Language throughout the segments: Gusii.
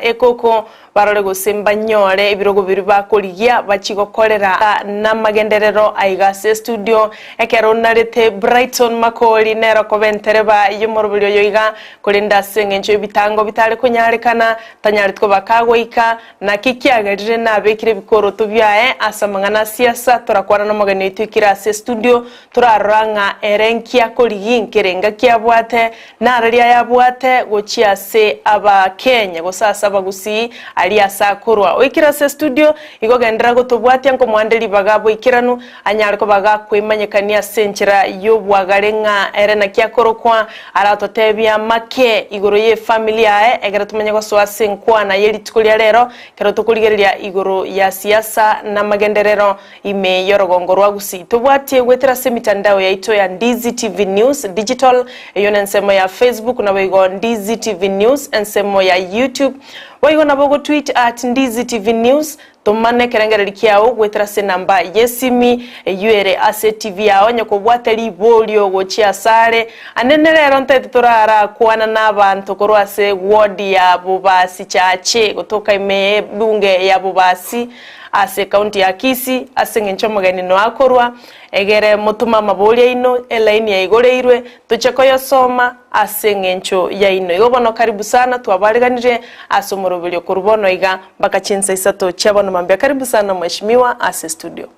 Ekoko barore gose mbanyore ebirogo biria bakorigia bachie gokorera namagenderero aiga ase estudio. Ekero narete Brighton Makori nere okoba entereba y'omoroberi oyo iga, korende ase engencho y'ebitango bitare konyarekana, tanyareti koba kagoika. Naki kiagerire nabekire ebikoroto biaye ase amang'ana a siasa, torakwana nomogeni oito oikire ase estudio, Torarora ng'a ere nki akorigia nkere engaki abwate, nararia ayabwate gochia ase Abakenya gose ase Abagusii aria ase akorwa. Oikire ase estudio, igo genderera gotobwatia nkomoande ribaga boikeranu anyare koba gakoimanyekania ase enchera y'obwagare ng'a ere naki akorokwa, aratotebie amake igoro y'efamiri yaye ekero tomanye gosoa ase enkwana ye rituko ria rero ekero tokorigereria igoro ya siasa namagenderero. Ime y'orogongo rwa Gusii tobwatie goetera ase emitandao yaito ya Ndizi TV News Digital, eyio nensemo ya Facebook, naboigo Ndizi TV News ensemo ya YouTube. Boigo nabo ogotweet at Ndizi TV News, tomane ekerengereri kiao goetera ase enamba y'esimi eyio ere ase TV yao onye kobwate riborio gochia asare. Anene rero ntaete torarakwana nabanto korwa ase ward ya Bobasi Chache gotoka ime y'ebunge ya Bobasi Ase ekaunti ya Kisii, ase engencho omogeni noe akorwa, egere motome amabori aino, elaini yaigoreirwe, toche koyosoma ase engencho yaino. Igo bono karibu sana, twabareganire ase omoroberio korwa bono iga mpaka chinsa isato chia bono mambia. Karibu sana mheshimiwa ase studio.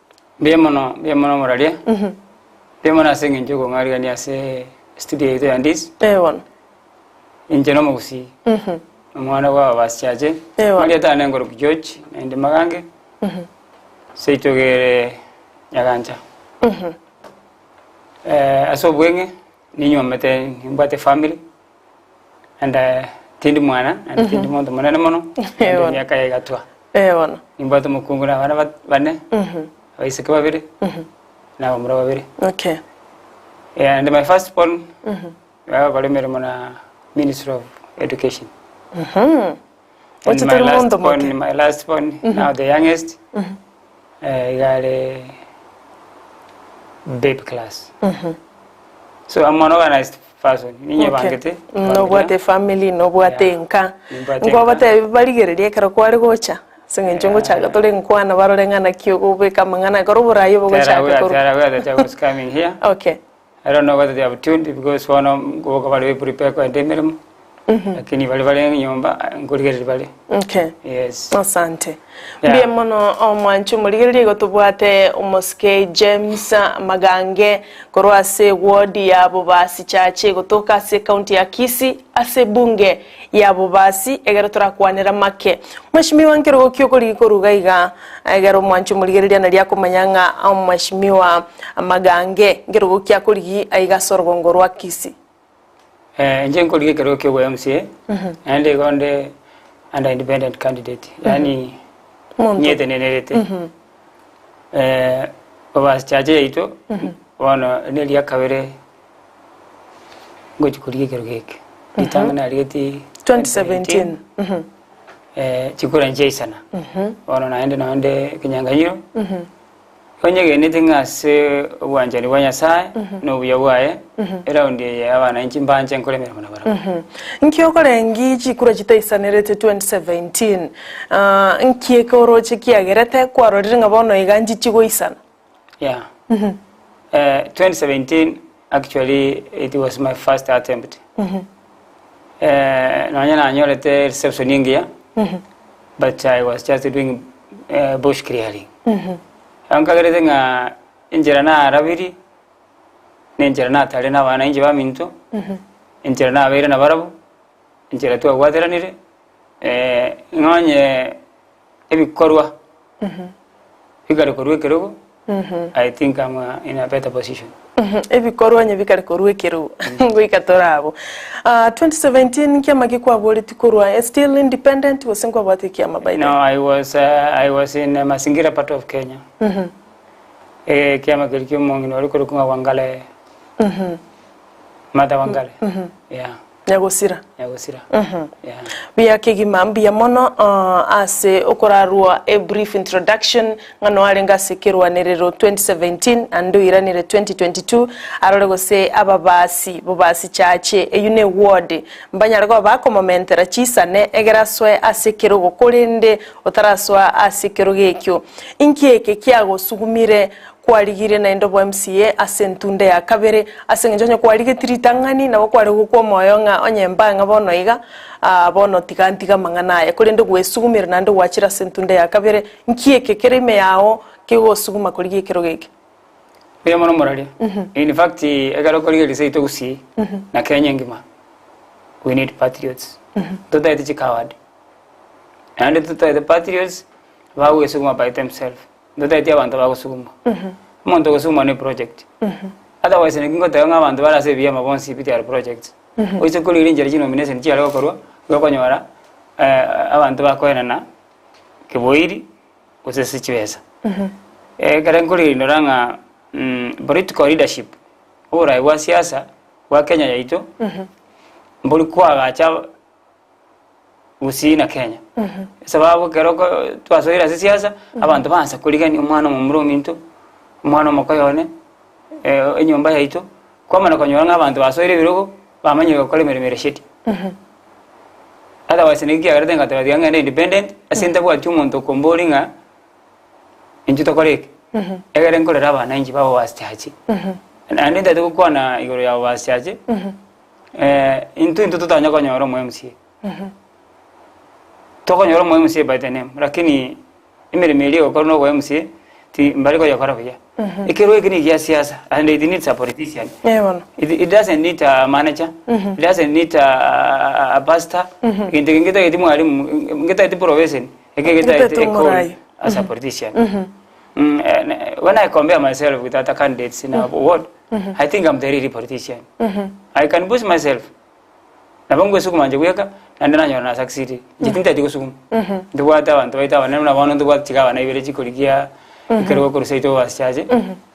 Mbuya mono, mbuya mono omoraria. Mbuya mono ase engencho yokong'arigania ase studio yaito ya Ndisi. Eh bono. Inche nomogusii, omwana bwa abasichache, Ewa. marieta ane nkoroku George, naende Magange, seito gere Nyagancha. Eh, ase obweng'e, ninywomete nimbwate family, and eh, tindi mwana, naende tindi monto monene mono, naende Ewa. emiaka yaegatwa. Eh bono. Nimbwate omokungu na abana bat- bane, abaiseke babere, na abamura babere. Okay. And my first born, Bagakora emeremo na Ministry of Education. And Oche my tori last monto born, moke. my last born, now the youngest, eh, iga are babe class. So I'm an organized person. Ninye Okay. bangete. Nobwate efamily, nobwate Yeah. enka. Nimbwate Nkwabatebi barigererie ekero kware gocha, ase eng'encho ngochaka tore nkwana barore ng'a naki okobeka amang'ana ekero oboraai obo ogochaka korwa. Tell her that I was coming here. Okay. I don't know whether they have tuned because bono nkoboka bare prepare kogenda emeremo lakini baria bare nyomba nkorigereria bare. Okay. Yes. Asante. Yeah. Mbuya mono omwanchi omorigereria igo tobwate omosike James Magange korwa ase ward ya Bobasi Chache gotoka ase ecounty ya Kisii ase ebunge ya Bobasi egere torakwanera make. Mweshimiwa nkerogo ki okorigia koruga iga egere omwanchi omorigereria naria akomanya ng'a omweshimiwa Magange nkerogo ki akorigia aiga ase orogongo rwa Kisii. Eh, inche nkorigia ekerogo kia obo MCA naende igo nde under independent candidate yaani Monto. nyetenenerete eh, Bobasi Chache yaito bono neria kabere Ngochia korigia ekerogo eke. Ritang'ani narigetie 2017. Mhm. Eh, chikura nchiaisana. Bono naende nonye nde ekenyanganyiro. Onyegenete ng'a ase obwanchani bwa Nyasaye na obuya bwaye, eraundi eye abananchi mbanche nkore emeremo nabarabwo. Nki okorengi chikura chitaisanerete 2017? Ah, nki eke oroche kiagerete kwarorire ng'a bono iga nchichi goisana? Yeah. Eh, 2017 actually it was my first attempt. Eh, nonya nanyorete reception engiya but I was just doing eh, bush clearing. Nkagerete ng'a enchera narabiri na enchera natare na abana inche baminto, enchera nabeire nabarabwo, enchera twabwateranire, eh, nonye ebikorwa bikare korwa ekerogo, I think I'm in a better position. Ebikorwa onye bikare korwa ekerogo ngoika tore abwo. Ah, 2017 nkiama ki kwaboretie korwa eh, still independent gose nkwabwate ekiama by then? No, I was, uh, I was in uh, Mazingira part of Kenya. Eh, ekiama keria kia omong'ina oria korokwa ng'a Wangale. Martha Wangale. Yeah. Nyagosira. Nyagosira. Yeah. Buya kegima mbuya mono ase okorarua a brief introduction ng'a noarenge ase ekerwanerero 2017 naende oiranire 2022 arore gose ababasi bobasi chache eyio ne ward mbanyare koba bakomomentera chisane egere asoe ase ekerogo korende otarasoa ase ekerogo ekio inki eke kiagosugumire Kwarigire naende obo MCA ase entunda ya kabere, ase eng'encho onye kwarigetie ritang'ani nabo kware gokwa omoyo ng'a onye mbang'a bono iga, aa bono tiga ntige amang'ana aya. Korende gwesugumire naende gwachire ase entunda ya kabere, nki eke kere ime yao kegosuguma korigia ekerogo eke? Mbuya mono moraria. In fact, ekero okorigereria seito gusii na Kenya engima, we need patriots. Totaete chicoward. Naende totaete patriots bagwesuguma by themselves. Ntotaeti abanto bagosugumwa. Omonto ogosugumwa ne project. Otherwise naki ngoteba ng'a abanto bare ase ebiama bonsi pi they are projects. Oise korigereria enchera chinomination chiare gokorwa, igo okonyora abanto bakoenana keboiri gose ase chibesa. Ekere nkorigereria ndora ng'a political leadership, oborai bwa siasa bwa Kenya yaito, mbori koagacha Gusii na Kenya. Esababu ekero oko twasoire ase siasa, abanto baansa korigania omwana omomura ominto, omwana omokoyo one, enyomba yaito, kwamana konyora ng'a abanto basoire ebirogo, bamanyire gokora emeremo ere shady. Otherwise naki kiagerete ngateba tiga ng'ende independent, ase ntabwati omonto okombori ng'a intwe tokore eke, egere nkorere abananchi ba Obasachache. Naende ntagete gokwana igoro ya Obasachache. Intwe intwe totanya konyora omo MCA. Tokonyora omo MCA by the name, lakini emeremo eria egokorwa na obo MCA ti mbari koyekora buya. Ekerwa eke nigo gia siasa and it needs a politician. Eh bono. It, it doesn't need a manager, it doesn't need a, a pastor, egento eke ngetageti mwalimu, ngetageti profession, eke Ngetageti getageti a call omorai. as a politician. When I compare myself with other candidates in our ward, I think I'm the really politician. I can boost myself. Nabo ngwesuguma inche bweka, naende nanyora na succeed. Inche tintageti gosuguma. Ntobwate abanto baito abanene buna bono ntobwate chigavana ibere chikorigia ekerogo korwa seito basichache,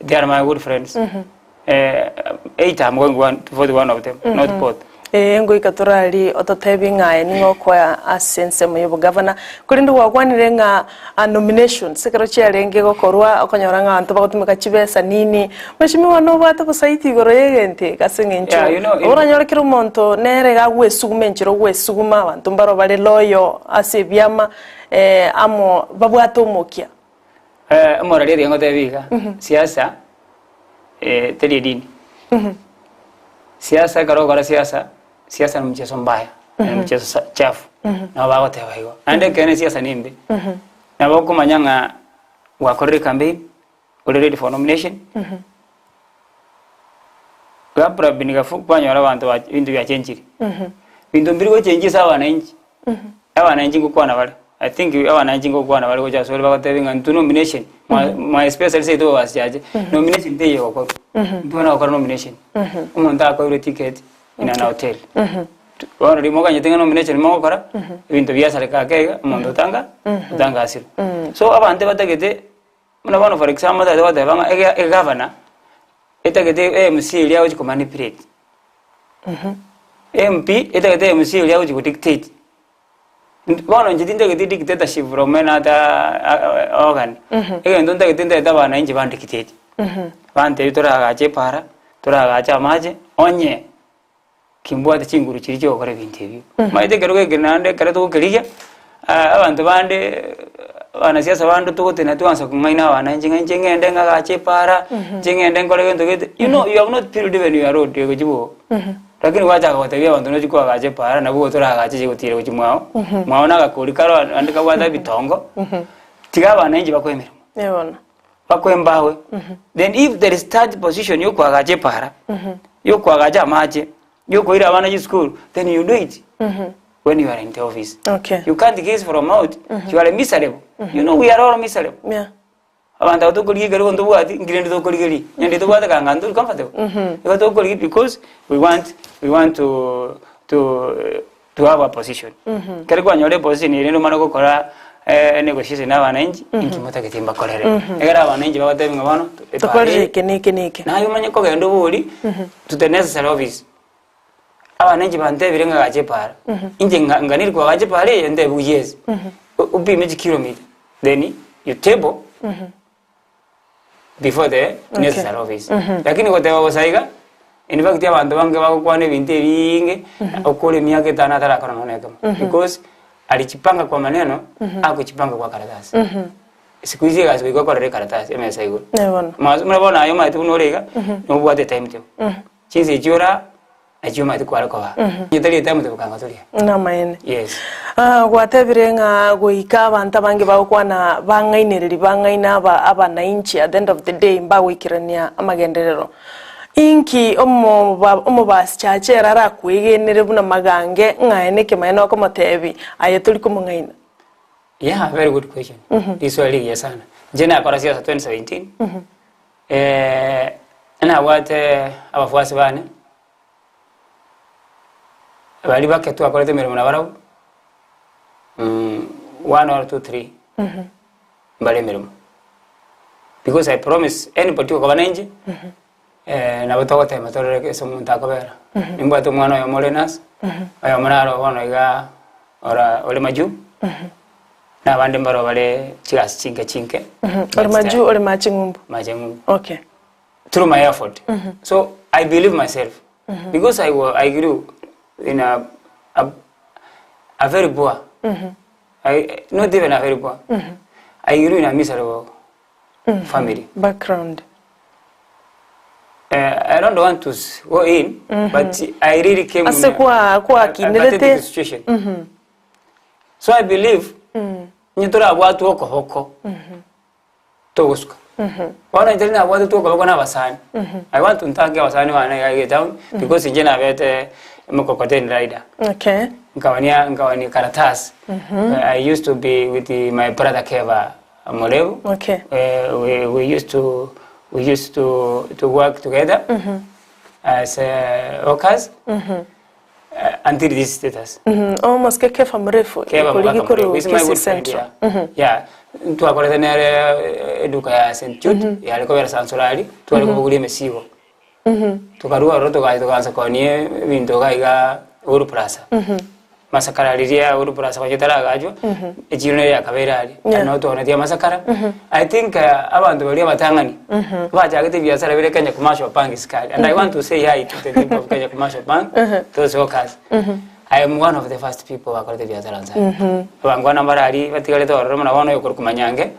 they are my good friends. Either I'm going one, to vote one of them, not both. Ee, ngoika torarie ototebie ng'a aye ning'o okoa ase ensemo y'obogavana. Korende gwakwanire ng'a a nominations ekero chiarenge gokorwa okonyora ng'a abanto bagotumeka chibesa nini. Mheshimiwa nobwate obosaiti igoro y'egento eke ase eng'encho Yeah, you know, in- oranyore kera omonto nere iga agwesuguma enchera ogwesuguma abanto mbaro bare loyal ase ebiama amo babwate omokia. Omorori oria ngotebia iga, siasa teri edini. Siasa ekero ogokora siasa, siasa ni mchezo mbaya, ni mchezo sa chafu, nabo bagoteba igo. Naende ekeene siasa nembe, nabo okomanya ng'a gwakorire ecampaign, ore ready for nomination, ghafla bin ghafu kwanyora abanto ba ebinto biachenchire. Binto mbiri gochenchia ase abananchi, abananchi ngokwana bare, I think abananchi ngokwana bare gocha asore bagotebia ng'a intwe nomination, mwa mwa especially seito basichache, nomination teiyo egokorwa, intwe na gokora nomination. Omonto akoirwe ticket in an hotel. Bono riria moganyete ng'a nomination mogokora, ebinto biasareka ake iga, omonto otanga otangasirwe. So abanto batagete Buna bono for example tari goteba ng'a ege egavana etagete emca eria agochi komanipulate, MP etagete emca eria agochi kodictate. Bono inche tintageti dictatorship from any other organ, egento ntagete ntagete abananchi bandictate, bantebie toragache epara, toragache amache, onye Timbwate chinguru chiria chi'ogokora ebinto ebio. Omanyete ekero gekire naende ekero togokerigia, abanto bande abanasiasa bande togotenena twansa kong'aina abananchi ng'a inche ng'ende ng'agache epara, inche ng'ende nkore gento gete, you know you have not build even your road egochia bwogo. Lakini gwachaka gotebia abanto nochia koagacha epara nabwo toragache chigotira gochia mwao, mwao na agakori karo naende kabwate ebitongo, tiga abananchi bakoe emeremo. Eh bono. Bakwembawe. Then if there is third position yokoagacha epara, yokoagacha amache, yokoira abana chisukuru, then you do it when you are in the office. Okay. You can't guess from out, you are miserable. You know we are all miserable. Yeah. Abanto aba tokorigia ekero ntobwati, nki rende tokorigeria? Onye ntobwate kanga ntori comfortable. Igo tokorigia because we want, we want to, to, to have a position. Ekero kwanyora eposition eria rende omane gokora negotiation na abananchi, inki motagete mbakorere. Ekero abananchi bagotebia ng'a bono, Tokorere eke na eke na eke. Naye omanye kogenda obori to the necessary office. Abananchi bantebire ng'a gacha epaara, inche nga nganeri koagacha epaara eye ntebiwe yes, opime chikilomita then you table before the necessary office. Lakini goteba bosa iga, in fact abanto bange bagokwana ebinto ebiinge, okore emiaka etano atarakora nonya na ekemo, because alichipanga kwa maneno, hakuchipanga kwa karatasi. Siku hizi egasi goika okorere ekaratasi emesa igoro. Eh, bono. Mwaso buna bono aye omanyete buna ore iga, nobwate etimetable. Chinsa echio ora, nachio omanyete kware koba. Onye tari etimetable kanga toria. Namaene. Yes. Ah, gwatebire ng'a goika abanto abange bagokwana bang'ainereri bang'aina aba abanainchi at the end of the day mbagoikerania amagenderero. Inki omoba omobasi chache ere arakwegenere buna magange ng'a aye nekemaene okomotebi aye tori komong'aina? Yeah, very good question. Riswali rigiya sana. Inche nakora siasa 2017. Eh, nabwate abafuasi bane baria bake twakorete emeremo nabarabwo, one or two three mbare emeremo. Because I promise anybody okoba nainche, nabo togotema torore ase omonto akobera. Nimbwate omwana oyomo ore nurse, oyomo naro bono igaa ora ore majuu, na abande mbaro bare chigasi chinke chinke. Ore majuu ore mache ng'umbu? Mache ng'umbu. Okay. Through my effort. So I believe myself because I wa I grew in a a a very poor I not even a very poor I grew in a miserable family. Background. I don't want to go in but I really came Ase in a, kwa a, a kwakinerete pathetic situation. So I believe onye torabwatwe okoboko togosuka. Bono inche nabwatete okoboko na abasani. I want to thank abasani bane iga iga etown because inche nabete mkokoteni rider. Okay. Nkawania nkawania karatasi. I used to be with my brother Keva Murebu. Okay. We, we used to we used to to work together as workers until this status. Omosike Kefa Murefu Keva korigi Mugaka koru Murefu is my Kisii good friend. Central. Yeah. Yeah. Ntwakorete nere eduka ya St Jude yare kobera Sansolari tware kobogoria emesigo. Tokarua ororo togacha togaansa koonia ebinto iga iga Uhuru Plaza. Masakara riria Uhuru Plaza konya etaragachwa, echiro nere yakabeire aria. Yeah. Nabo twaonetie amasakara. I think abanto baria abatang'ani, bachagete ebiasara bire Kenya Commercial Bank isiko aria. And I want to say hi to the people of Kenya Commercial Bank, those workers. I am one of the first people bakorete ebiasara nse aya. Abangwana mbare aria batigarete ororo buna bono oyokorwa Manyange,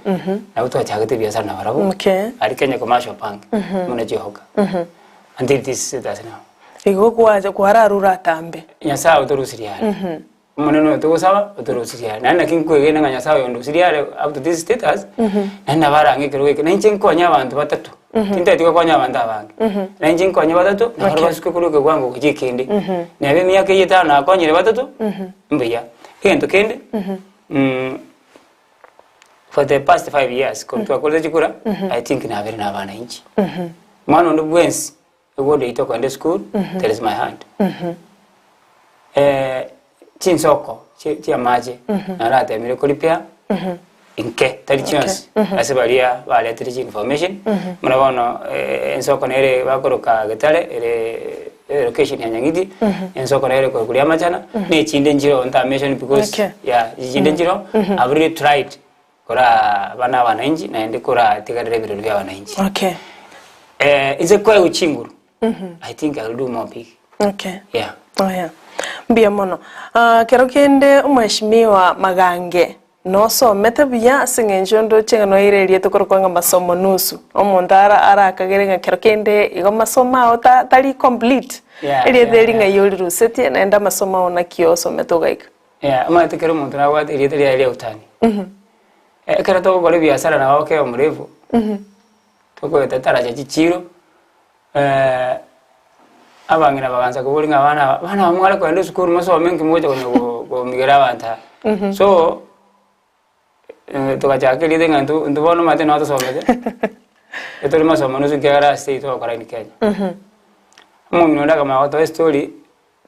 nabo twachagete ebiasara nabarabwo, Okay. aria Kenya Commercial Bank, buna Jehoka. Until this status now. Igo kwacha kwararure atambe. Nyasaye otorusirie are. Omonene oyo togosaba otorusirie are. Naende naki nkwegena ng'a Nyasaye oyo ondusirie are up to this status, naende nabo arang'e ekerogo eke. Na inche nkonye abanto batato, tintageti gokonya abanto abange. Na inche nkonye batato, na barabwo basuke korwa ekewango gochia ekende. Neba emiaka eye etano nakonyire batato, mbuya. Egento kende, for the past five years korwa twakorete chikura, I think nabere na abana inche. Mwana onde bwensi, Eward yaito kogenda esukuru, there is my hand. Chinsoko chi- chi'amache naratemire koripea inke tari chionsi ase baria baretire chi information buna bono ensoko nere bakoroka Getare ere location ya Nyang'iti, ensoko nere korwa koria Amachana, na echinde nchiroo ntamention because Okay. yeah echinde nchiroo I've really tried Koraa abana abananchi, naende koratigarere ebirori bia abananchi. Okay. Eh, inse koegwa chinguru, I think I will do more big. Okay. Yeah. Oya. Mbuya mono. Ah, kero kende omweshimiwa Magange nosomete buya ase eng'encho ndoche ng'a noeire erieta okorokwa ng'a masomo nusu. Omonto ara arakagere ng'a kero kende igo masomo ao ta tari complete. Yeah, Erieta yeah, eri yeah. ng'ai orirusetie naende amasomo ao naki osomete ogaika. Yeah, omanyete kera omonto nabwate erieta riaye ria utani. Ekero togokora ebiasara nabo okeba omorefu, tokoeta taracha chichiro, abang'ina bagansa koboria ng'a abana aba, abana aba mware kogenda esukuru mosome nki mogocha konya go- komigera abanto aba. So, togachaka erieta ng'a intwe intwe bono omanyete nabo tosomete, etore masomo nusu ekiagera ase seito togokora in Kenya. Omong'ina onde akamanya gotoa estory.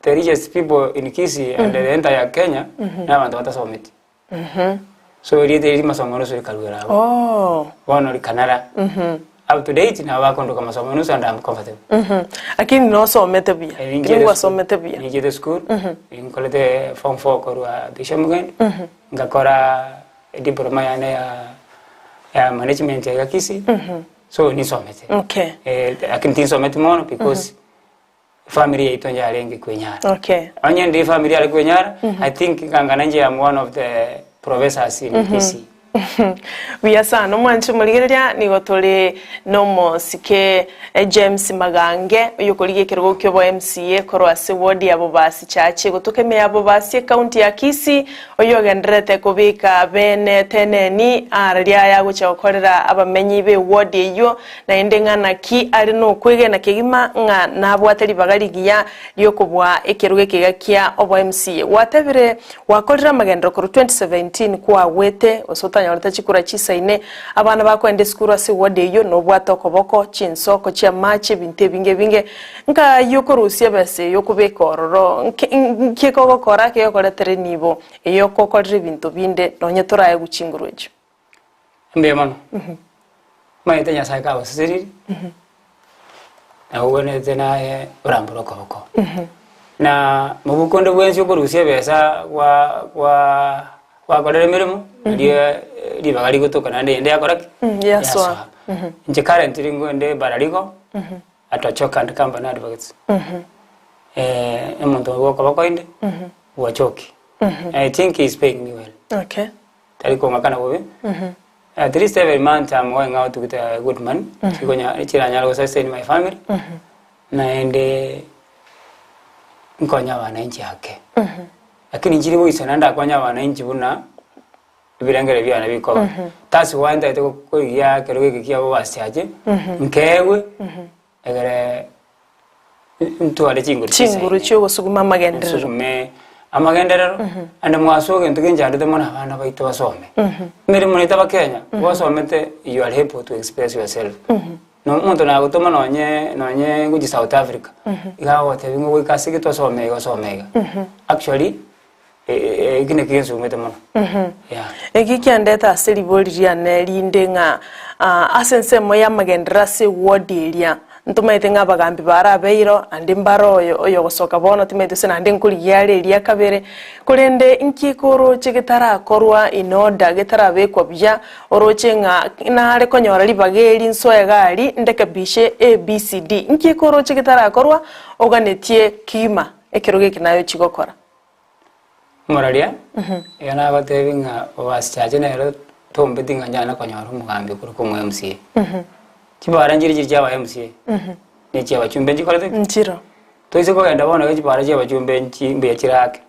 The richest people in Kisii and the entire Kenya na abanto batasometi. So erieta eri masomo nusu rikaruera abwo. Oh. Bono rikanara. Up to date nabo bakondoka masomo nusu and I'm comfortable. Lakini nosomete buya. Lakini gwasomete buya. Ninchiete school, nkorete form 4 korwa Bishop Mugendo, ngakora diploma yane ya ya management ya Kisii. So nisomete. Okay. Eh, lakini tinsomete mono because family yaito yarenge kwenyara. Okay. Onye ndi family yare kwenyara, I think ngangana nje am one of the professors in Kisii. Buya sana omwanchi omorigereria nigo tore nomosike James Magange oyokorigia ekerogo kia obo MCA korwa ase ward ya Bobasi Church gotoka ime ya Bobasi ecounty ya Kisii oyo ogendererete kobeka bene teneni araria ayagochia gokorera abamenyi be ward eyio naende ng'a naki are nokwegena kegima ng'a nabwate ribaga rigiya riokobua ekerogo ekeiga kia obo MCA. Gwatebire Gwakorire amagenderero korwa 2017 kwagwete, gose otanyorete chikura chisaine, abana bakoenda esukuru ase eward eyio nobwate okoboko, chinsoko chi'amache, ebinto ebinge ebinge, nkayio okorusia ebesa eye okobeka ororo, nki ekogokora kegokoretera enibo eye okokorera ebinto binde nonye toraegwe chinguru echio. Mbuya mono. Omanyete Nyasaye kagosesenirie, nabo ogwenerete naye orambore okoboko. Na mobuko onde bwensi okorusia ebesa gwa gwa gwakorera emeremo, nario ribaga rigotoka naende eyende yakora ki? Yasoa. Inche currently ngonde Bararigo, at Ochoka and Company Advocates. Omonto bwa okoboko inde, bwa Ochoki. I think he is paying me well. Okay. Tari kong'akana bobe. At least every month I'm going out with a good money. Chikonya chiranyare go sustain my family. Naende nkonya abananchi ake. Lakini nchiri goisana ndakonya abananchi buna ebirengererio biane bikoba. That's why ntagete korigia ekero geke kia obasiache nkeegwe Egere ntware chinguru Chinguru chisaine. chi'ogosuguma amagenderero. Nsugume amagenderero, ande mwasoa egento genchandete mono abana baito basome. Emeremo naito abakenya, gwasomete you are able to express yourself. Na omonto nagotoma nonye nonye gochia South Africa, iga agogotebia ng'a goika ase gete osome iga osome iga. Actually, eki nakio gensugumete mono. Yeah. Eki kiandete ase ribori riane rinde ng'a ase ensemo y'amagenderero ase eward eria, ntomaete ng'a abagambi barabeiro, naende mbare oyo oyogosoka bono timaeti gose naende nkorigia are eria kabere, korende inki ekoroche getarakorwa in order getarabekwa buya, oroche ng'a nare konyora ribaga eri nsoe iga aria ndekebishe ABCD. Inki ekoroche getarakorwa oganetie kima ekerogo eke naye ochia gokora. Omoraria, iga nagotebi ng'a obasichache nere tombeti ng'a nyare konyora omogambi okorokwa omo MCA. Chibara nchire chiri chia aba MCA, na echia abachumbe nchikorete ki? Nchiro. Toise kogenda bono iga chibara chia abachumbe nchi mbuya chire ake.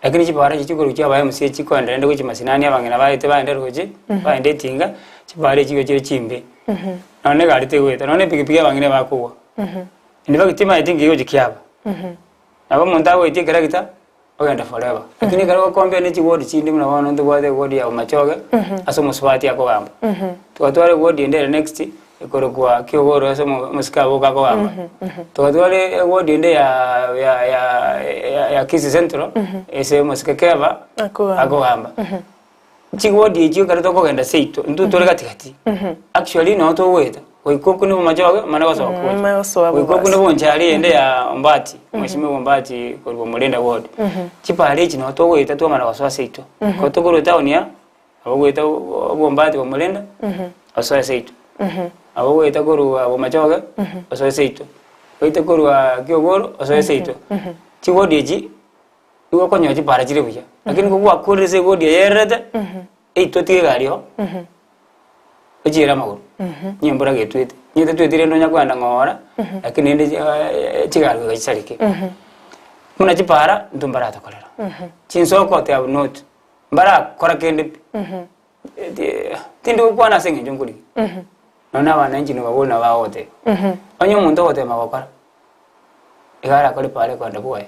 Lakini chibara echi chikorwa chia aba MCA chikoenda rende gochia masinani abang'ina baete baende roche, baende etinga, chibara echi igo chire chimbe. Nonye na egari tegoeta, nonye na epikipiki abang'ina ebakogwa. Inde bagitimanyeti nki gegochia kiaba. Nabo omonto agoetie ekeragita, ogenda forever. Lakini ekero ogokompea ne chiward chinde buna bono ntobwate eward ya Bomachoge, ase omosubati akogamba. Togatwara eward ende ere next, ekorokwa Kiogoro ase omo omosike aboka akogamba. Togatwara eward ende ya ya ya ya ya Kisii Central, ase omosike Keva, Akogamba. akogamba. Chiward echio ekero tokogenda seito, intwe tore gatigati, actually noo togoeta, goika okwo nigo omochoge omane gosoka gocha. Omanye gosoa Goika okwo bobasi. nigo bonchari eyende ya Ombati, mweshimiwa Ombati korwa Omurinda ward. Chipara echi noo togoeta twamana gosoa seito. Ekero tokorwa etown aa, nabo ogoeta Obombati bwa Omurinda, osoe seito. Nabo ogoeta korwa Bomachoge, osoe seito. Oete korwa Kiogoro, osoe seito. Chiward echi. Nigo okonyora chipara chire buya, lakini nigo gwakorire ase egodi eye ererete, eitwe tiga egari oo, ochiere amagoro, onye embura getwete. Onye tetweti rende onya kogenda ng'ora, lakini rende chigari goika chisareke. Buna chipara, intwe mbaratokorera. Chinsoko they have not, mbarakora kende pi. Tindi gokwana ase eng'encho nkorigia, nonya na abananchi nababori nabo bagogotebia. Onye omonto ogotema gokora, iga arakore epaara ekoenda bwoye,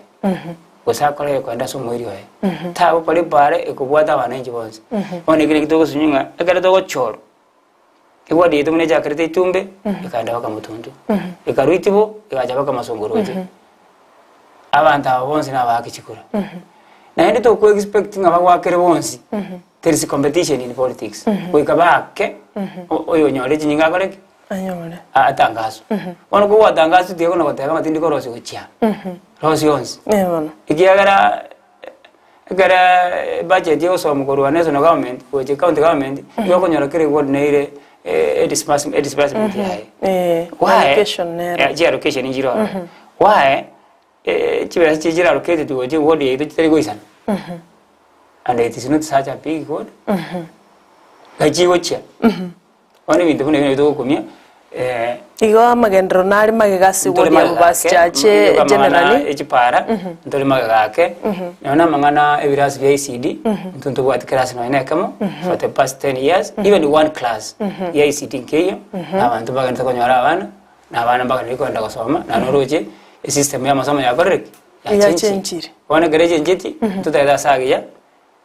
gose akore ekoenda ase omoiri oye, tagokora epaara ekobwata abananchi bonsi. Bono eki naki togosunywa ng'a ekero togochorwa, eward yaito buna echakerete itumbe, ekaenda mpaka motuntu, ekarwa itibo, egacha mpaka masongo roche. Abanto aba bonsi nabaake chikura. Naende toko expect ng'a bagoakere bonsi. There is competition in politics. Goika baake oyonyore chinyinga akore ki? Anyore. Atangaswe. Bono kogwatangaswa tiga kona goteba ng'a tindi korosia gochia. Rosia onsi. Eh bono. Ekiagera ekere ebudget egosomwa korwa national government gocha county government, nigo okonyora kera eward neire edisbursement yaye. Eh, Why? allocation nero. Eh, chiallocation nchire ororo. Why? Chibesa chiria chire allocated gocha eward yaito chitari goisana. And it is not such a big ward. Naki chigochia. Bono ebinto buna ebio nabio togokumia Igo amagenderero nare magega ase ntore ward ya magega Bobasi ake, Chache nigo amang'ana generally. echipara, ntore magega ake, nonya na amang'ana ebirasi bia ECD, intwe ntobwate kerasi nonya na ekemo, for the past 10 years, even one class ya ECD nkeiyo, na abanto mbagenderete konyora abana, na abana mbagendereri kogenda gosoma, naende oroche esystem ya amasomo yakorire ki? Yachenchire. Yachenchire. Bono ekero echencheti, ntotagete ase agiya,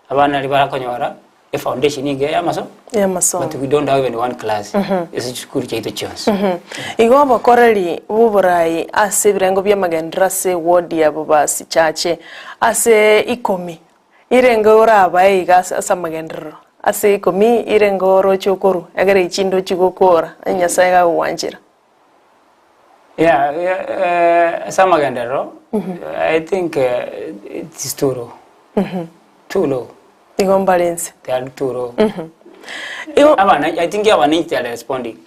Abana naria barakonyora efoundation engiya y'amasomo, Y'amasomo. but we don't have even one class ase chisukuru chiaito chionsi. Igo obokoreri bw'oborai ase ebirengo bi'amagenderero ase eward ya Bobasi Chache ase ikomi irenge orabae iga ase ase amagenderero ase ikomi irenge oroche okorwa egere echinde ochie gokora onye Nyasaye gagogwanchera. Yeah, yeah, ase amagenderero, I think it is too low. Too low. Igo mbare inse. They are too low. Igo Abana, I think abananchi they are responding.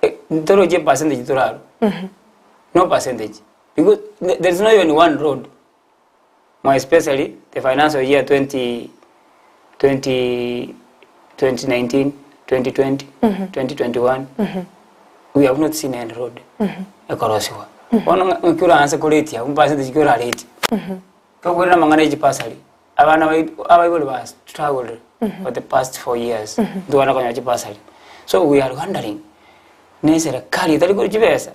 Eh, ntoroche percentage torarwe. No percentage. Because there is not even one road. More especially the financial year 20, 20, 2019, 2020, 2021, we have not seen any road ekorosiwa. Bono ng'a- ng'aki oraanse koretia abwo percentage ki oraretie? Tokorera amang'ana ya chibasari, abana bai abaibori ba struggled for the past 4 years, ntibana konyora chibasari. So we are wondering, na eserekari etari korwa chibesa,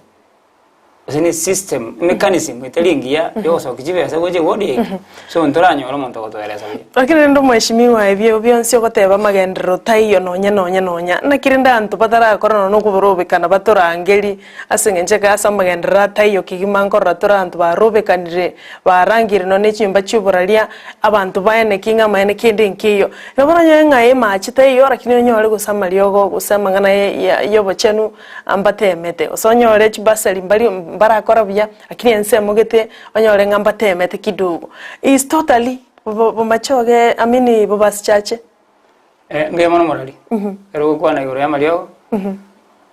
Gose ne system, mechanism etari engiya ya ogosokia chibesa gocha eward yaito. So ntoranyore omonto ogotoeresa buya. Lakini rende omweshimiwa ebio bionsi ogoteba amagenderero taiyo nonya nonya nonya, naki rende abanto batarakora nonya na okoborobekana batorangeri ase eng'encho ekero ase amagenderero ataiyo kegima nkorora tore abanto barobekanire barangire nonya na echinyomba chia oboraria, abanto baeneki ng'a amaene kende nkeiyo. Nabo oranyore ng'a emache taiyo lakini onyore gose amariogo gose amang'ana ya ya obochenu mbateemete, gose onyore chibasari mbari mbarakora buya, lakini ensemo gete onyore ng'a mbateemete kidogo. Is totally bo bomachoge I mean bobasi chache. Mbuya mono morori, ekero ogokwana igoro y'amariogo,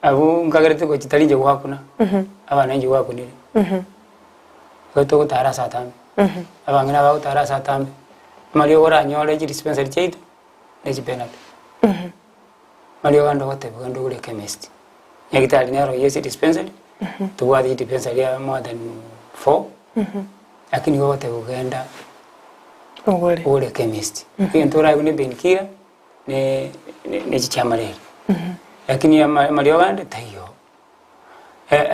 abwo nkagerete gochia tari inche gwakuna, abana inche gwakunire. Igo togotara ase atambe, abang'ina bagotara ase atambe, amariogo oranyore chidispensary chiaito, ne chipenado. Mariogo ande ogotebiwa ande ogore chemist, nyagetari nero oyio ase dispensary, tobwate chidispensary aa more than four, lakini igo ogotebiwa genda Ogore. ogore chemist. Egento oraigwe ne painkiller, ne ne echi chia malaria. Lakini ama amariogo ande taiyo.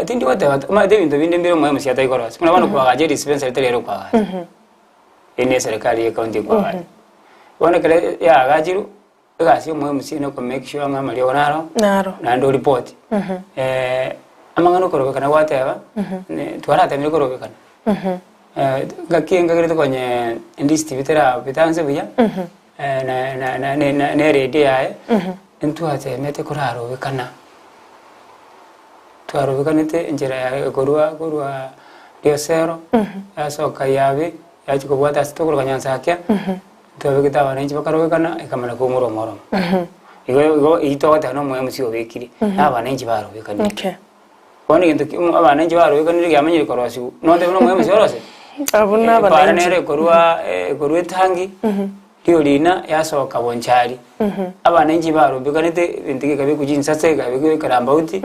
Tindi goteba omanyete ebinto binde mbire omoyo omosia atari korosia, buna bono koagacha edispensary tari ere okoagacha, eye ne eserekari ye county ekoagacha. Bono ekero yaagachirwe, Egasi y'omoyo omosie noko make sure ng'a amariogo naro, Naro. naende oripoti. Amang'ana okorobekana gwateba, ne twaratemire korobekana. Ngaki enkagerete konye endisiti bitera bitanse buya, na na na na na na eredio yaye, ntwatemete korarobekana. Twarobekanete enchera ya korwa korwa riosero, yasoka yabe, yachia kobwata ase tokoroka nyansakia. Twabegete abananchi bakarobekana, ekamana koumora omoromo. Igo igo eyio togoteba na omoyo omosie obekire, na abananchi barobekanire. Okay. Bono egento ki omo abananchi barobekanire giamanyire korosiwa, notebe na omoyo omosie oroseti? Abwo na Epaara abananchi. nere ekorwa ekorwa etangi, riorina yasoka bonchari. Abananchi barobekanete ebinto gekabekwa chinsase, ekabekwa ekarambauti,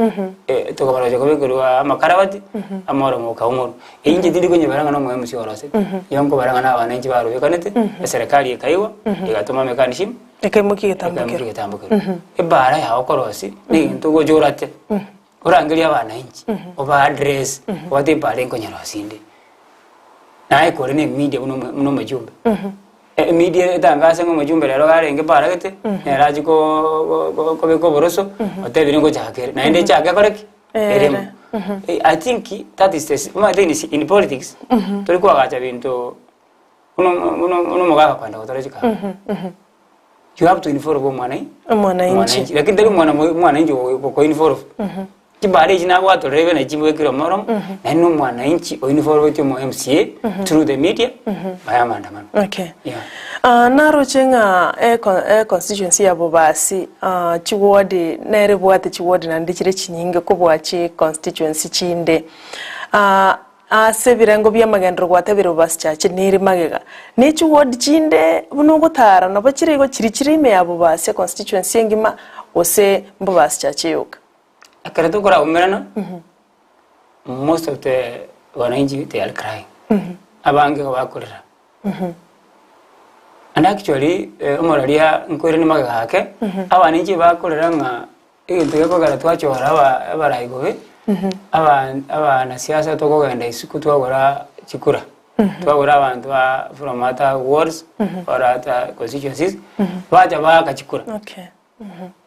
tokabarosia kobekerwa amakarabati, amoromo okaumorwa. Inche tindi konyebara ng'a nomoyo omosie orosete, igo nkobara ng'a nabananchi barobekanete, eserekari ekaigwa, egatoma mechanism, Ekaimokia egetambokero. ekaimokia egetambokero. Ebara yao okorosia, na egento ogocha orate, orangerie abananchi, oba address, obate ebara enkonyerosia ende. Naye kore na emedia buna omo buna omojumbe, emedia etangase ng'a omojumbe rero iga arenge ebara gete, nere achie ko ko kobeka oboroso, otebire ngochaka ere, naende echake ekore ki? Eremo. I think that is the omanyete in in politics, tori koagacha binto. Buna buna buna omogaka kwenda gotora chikamba. You have to involve omwana Omwananchi. mwananchi. Lakini tari omwana mo- omwananchi okoinvolve. Chibara echi nagwatorera ebe nachi chibekire omoromo, naende na omwananchi oinvolveti omo MCA through the media baye amaandamano. Okay. Yeah. Ah, naroche ng'a eco- econstituency ya Bobasi ah, chiward nere ebwate chiward naende chire chinyinge kobua chiconstituency chinde. Ah, ase ebirengo bi'amagenderero gwatebire Bobasi Church nere magega. Ne chiward chinde buna ogotara nabo chire igo chiri chire ime ya Bobasi econstituency engima gose mbobasi Church yoka. Ekero tokoraumerana, most of the wananchi they are crying. Abange igo bakorera. And actually, eh, omoraria nkoirania magega ake, abananchi bakorera ng'a egento gekogera twachora aba abarai bobe, aba abanasiasa tokogenda isiko twagora chikura, twagora abanto ba from other wards or other constituencies, bacha baaka chikura. Okay.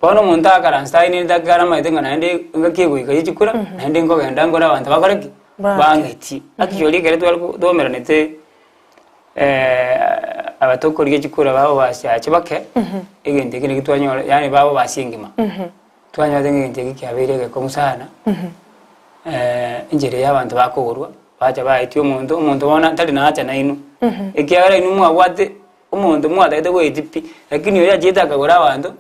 Bono omonto akaransa taenenete akare amaete ng'a naende engaki egoika ye chikura, naende nkogenda nkore abanto bakore ki? Bake. Bang'etie. Actually ekero tware ko twaumeranete abatokorigia chikura babo basiache bake, egento ekio naki twanyora yaani babo basie engima. Twanyorete ng'a egento ekio kiabeire egekong'u sana, enchera ya abanto bakogorwa, bacha baetia omonto, omonto bono tari nacha nainwe, ekiagera inwe mwabwate Omonto mwatagete goetia pi, lakini oyo achiete akagora abanto,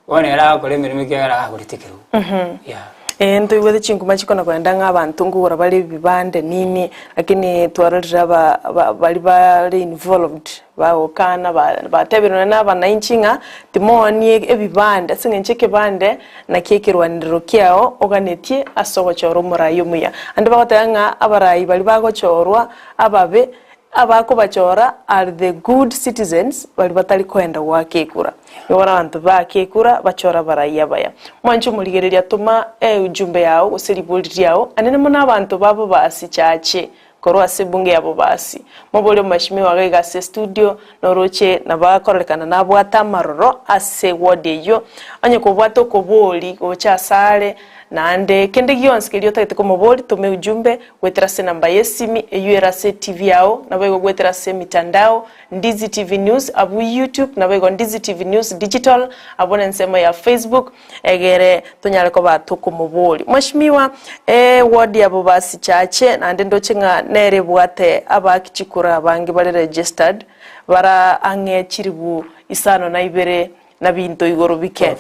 bono ere agakora emeremo ekiagera agagorete ekerogo. Yeah. Ee, ntoigwete chinkuma chikona kogenda ng'a abanto nkogora bare ebibande nini, lakini twarorire aba ba baria bare involved bagokana ba batebire nonye na abananchi ng'a timoonie ebibande ase eng'encho ekebande naki ekerwanero kiao oganetie ase ogochora omorai omuya. Naende bagoteba ng'a abarai baria bagochorwa ababe Abakobachora are the good citizens baria batari koenda goaka ekura. Nigo bono abanto baaka ekura bachore abarai abaya. Mwanche omorigereria toma eujumbe yao gose ribori riao anene mono abanto ba Bobasi chache korwa ase ebunge ya Bobasi. Moborie omweshimiwa iga iga ase estudio noroche nabo akororekana nabwate amaroro ase ward eyio. Onye kobwate okobori gocha asare naende kende gionsi keria otagete komobori toma eujumbe Goetera ase enamba y'esimi eyio ere ase TV yao, naboigo goetera ase emitandao, Ndizi TV News abwo YouTube, naboigo Ndizi TV News Digital abwo nensemo ya Facebook, egere tonyare koba tokomoboria. Mweshimiwa, eward ya Bobasi Chache naende ndoche ng'a nere ebwate abaaki chikura abange bare registered, bara ang'e chiribu isano na ibere na binto igoro bike.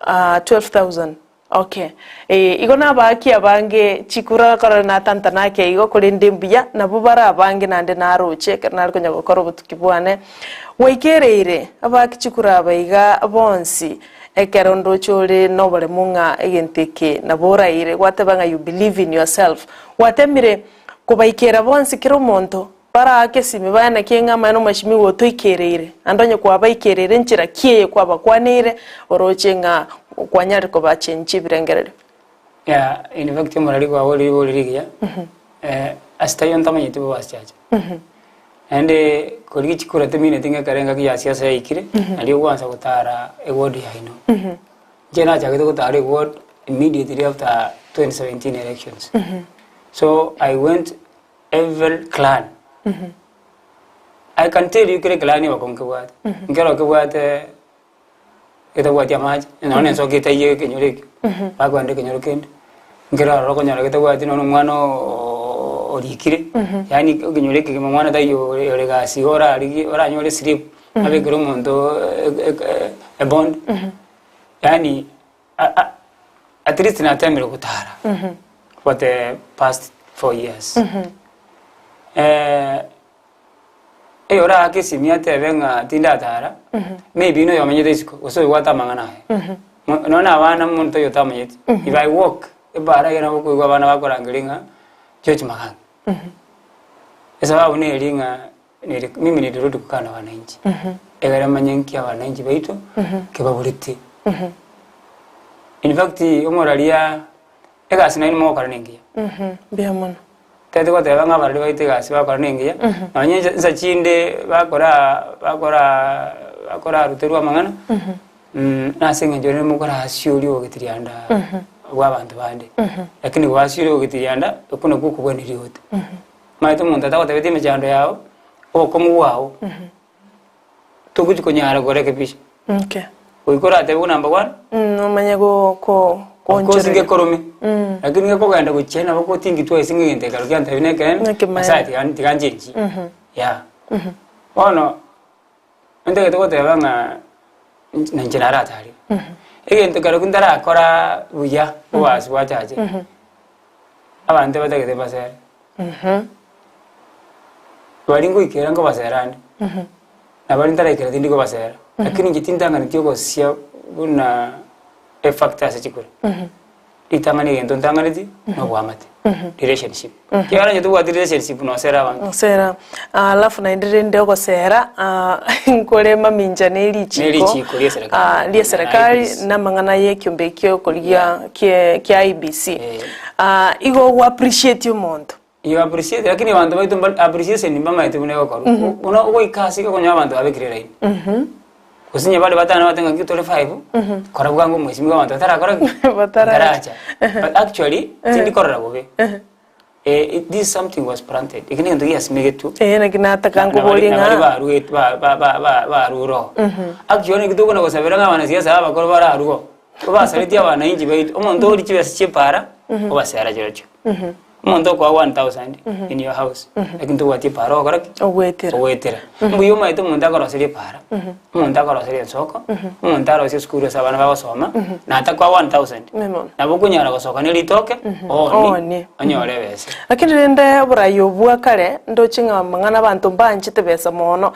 12,000. Okay. Ee, igo nabaaki abange chikura korora natantana ake igo, korende mbuya, nabwo bare abange naende naroche ekero nare konya gokora obotuki bwane. Gwaikereire abaaki chikura aba iga bonsi, ekero ndoche ore noboremu ng'a egento eke nabo oraire, gwateba ng'a you believe in yourself. Gwatemire kobaikera bonsi kera omonto, baraake esimi baye naki ng'a amaene omweshimiwa otoikereire, naende onye kwabaikereire enchera ki eye kwabakwaneire, oroche ng'a kwanyarire kobachenchia ebirengererio. Yeah, in fact omorari kwaborire ribori rigiya, ase taiyo ntamanyeti bo basichache. Naende korigia chikura temineti ng'a ekero engaki ya siasa yaikire, nario ogwansa gotara eward yaino. Inche nachagete gotara eward immediately after 2017 elections. So I went Every clan. I can tell you kere clan oboko nkebwate. Nkero kebwate getabwati amache, nonya na ensoko etaiyo ekenyoro ekio, bakoenda ekenyoro kende, nkero ororo okonyora getabwati nonya omwana ooo orikire, yaani ekenyoro ekegima omwana taiyo ore ore gasi igo orarigie oranyore eslip, abekere omonto ebond, yaani At least natemire gotara for the past 4 years. Eye orahake esimi atebe ng'a tindatara, maybe noyo omenyete isiko gose oyobwate amang'ana aye. Nonya na abana omonto oyo otamanyeti, if I walk ebara iga nabo okoigwa abana bakorangeria ng'a George Magangi. Esababu neri ng'a niri mimi nilirudi kukaa na wananchi, egere manye nki abananchi baito kebaborete. In fact omoraria egasi nainwe mogokora nengiya. Mbuya mono. Tari goteba ng'a abarori baito egasi bagokora nengiya, nonye inse insa chinde bakora bakora bakoraruterwa amang'ana, nase eng'encho rende mokorasioria ogogetirianda bwa abanto bande. Lakini gwasioria ogogetirianda, okwo nakwo okobweneria ote. Omanyete omonto atagotebeti emechando yao, Obokong'u bwao, togochi konyara korekebisha. Okay. Goika oratebiwe number one, Omanye go ko of course goonchoreria. ngekorome, lakini gekogenda gochia nabo gotingi twice ng'a egento ekero kiantebi nekeene, Nekemanyi. Nyasaye tiga tiga nchenchie. Yeah. Bono, ntagete goteba ng'a inche na inche naratarire. Egento kerokio ntarakora buya, obasi bwachache, abanto batagete basere. Baria ngoikera nkobasera ande, na baria ntaraikera tindi kobasera, lakini inche tintang'aneti ogosia buna efactor ase chikura. Ritang'ani egento ntang'aneti, na oboamate, relationship. Ekiagera onye tobwati relationship nosere abanto. Osera alafu naende rende ogosera nkore mamincha ne richiko Ne richiko ria eserekari. ria eserekari Na IEBC. na amang'ana ya ekiombe ekio okorigia kie kia IEBC. Eh. Igo ogo appreciate omonto. You appreciate lakini abanto baito mbari appreciation mbamaete buna egokorwa. Buna ogoika ase iga okonyora abanto babekire line. Gose onye bare batano bagoteba ng'a ng'aki tore five, kora bwango omwesimigwa abanto batarakora ki? Bataracha. Bataracha. But actually, tindi korora bobe. Eh, this something was planted. Eki negento giasimegetwe. Eh, naki nataka nkoborie nabari ng'a baruet ba ba ba ba barure oo. Actually naki tokona gosabera ng'a abanasiasa abakoro bararue oo. Obasaretie abananchi baito, omonto oria chibesa chia epaara, obasera chirochio. Omonto okoa 1000 in your house, lakini tobwati epaara ogokora ki? Ogwetera. Ogwetera. Mbuya omanyete omonto akoroseria epaara, omonto akoroseria ensoko, omonto arosie esukuru ase abana bagosoma, na atakoa 1000, Nemo. nabo okonyara gosoka ne ritoke, oonie, Oonie. onyore ebesa. Lakini rende oborai obwo bwa kare, ndoche ng'a amang'ana abanto mbanchete besa mono.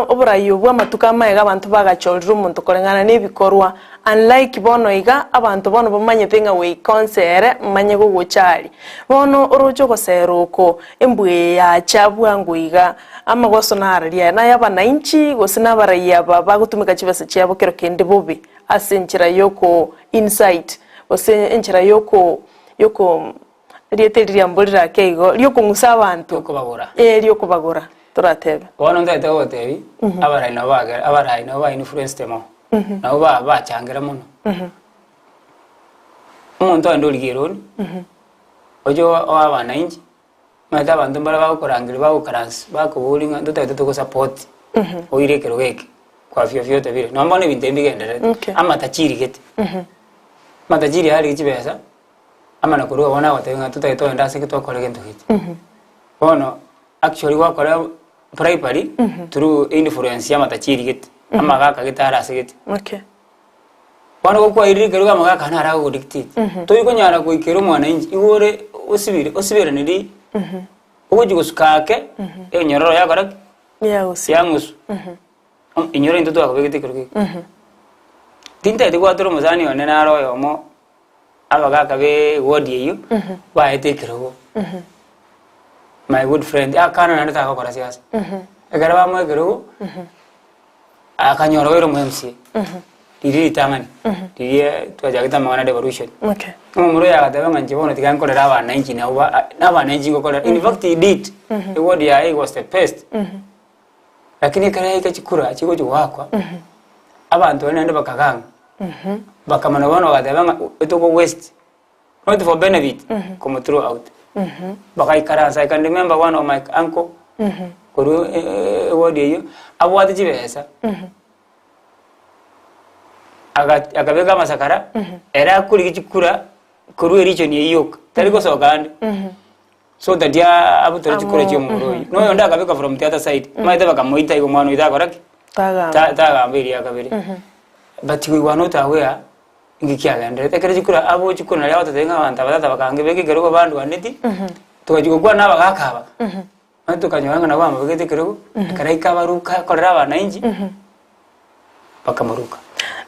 Oborai obwo amatuko amaega abanto bagachorire omonto koreng'ana na ebikorwa, unlike bono iga, abanto bono bamanyete ng'a goika onsere manye gogocha aria. Bono oroche ogosera oko, embwa eye yacha bwango iga, amagoso nararia aya, naye abanainchi gose na abarai aba bagotumeka chibesa chiabo kero kende bobe ase enchera yoko incite gose enchera yoko yoko Erieta eri riamborire ake igo, ri'okong'usa abanto. Ri'okobagora. Ee, ri'okobagora, toratebe. Bono ntagete gogotebia, abarai nabo bagera, abarai nabo ba influenced mono, nabo ba bachangera mono. Omonto ogende origie eroni, oche oe abananchi, omanyete abanto mbare bagokorangeria bagokaransi, bakoboria ng'a ntotagete togosupport, oire ekerogo eke, kwa vyovyote vile. Nonya bono ebinto ebi mbigendererete, Okay. amatajiri gete, amatajiri arigie chibesa. Amana korwa bono agotebia ng'a totagete togende ase ki tokore gento gete. Bono actually gwakora bribery through influence ya amatachiri gete, amagaka gete are ase gete. Okay. Bono gokwairire ekerogo amagaka aya naro agogodictate. Tori konyara goikera omwananchi, igo ore osibire osiberaneri ogochi gosuka ake, enyororo yakora ki? Yagusii. Yang'usu. Inyora intwe twakobegete ekerogo eke. Tintagete gwatora omosani one naro oyomo Abagaka be ward eyio baete ekerogo. My good friend akana naende tagokora siasa. Ekero bamoa ekerogo, akanyora oire omo MCA. Riria ritang'ani, riria twachagete amang'ana devolution. Okay. Omomura oyo agateba ng'a inche bono tiga nkorere abananchi nabo ba nabananchi ngokorera. In fact he did. Eward yaye he was the best. Lakini ekero yaika chikura chigochi goakwa, abanto baria naende bakaganga. Bakamana bono bagateba ng'a etoko waste, not for benefit, komo throw out. Bagaikaransa, I can remember one of my uncle, korwa eward eyio, abwate chibesa, aga- akabeka amasakara, ere akorigia chikura korwa eregion eyio yoka, tari gosoka ande. So that abutore chikura Amo, chia omomura oyio. Na oyonde akabeka from the other side, omanyete bakamoita igo omwana oyio takora ki? Tagamba. Ta- tagamba eria kabere. But we were not aware inki kiagenderete. Ekero chikura abo chikura naria agototebia ng'a abanto aba tata bakangebeka ekerogo bandwaneti, togachia gokwana na abagaka aba, mani tokanyora ng'a nabo bamobegete ekerogo, ekero aika abaruka akorera abananchi, bakamoruka.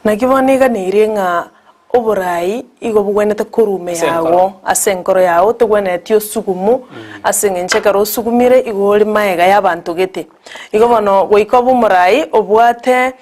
Naki bono iganeirie ng'a oborai igo bogwenerete korwa ime Ase yago, enkoro. ase enkoro yago, togwenereti osugumu, ase eng'encho ekero osugumire igo ore maega y'abanto gete. Igo bono goika obe omorai obwate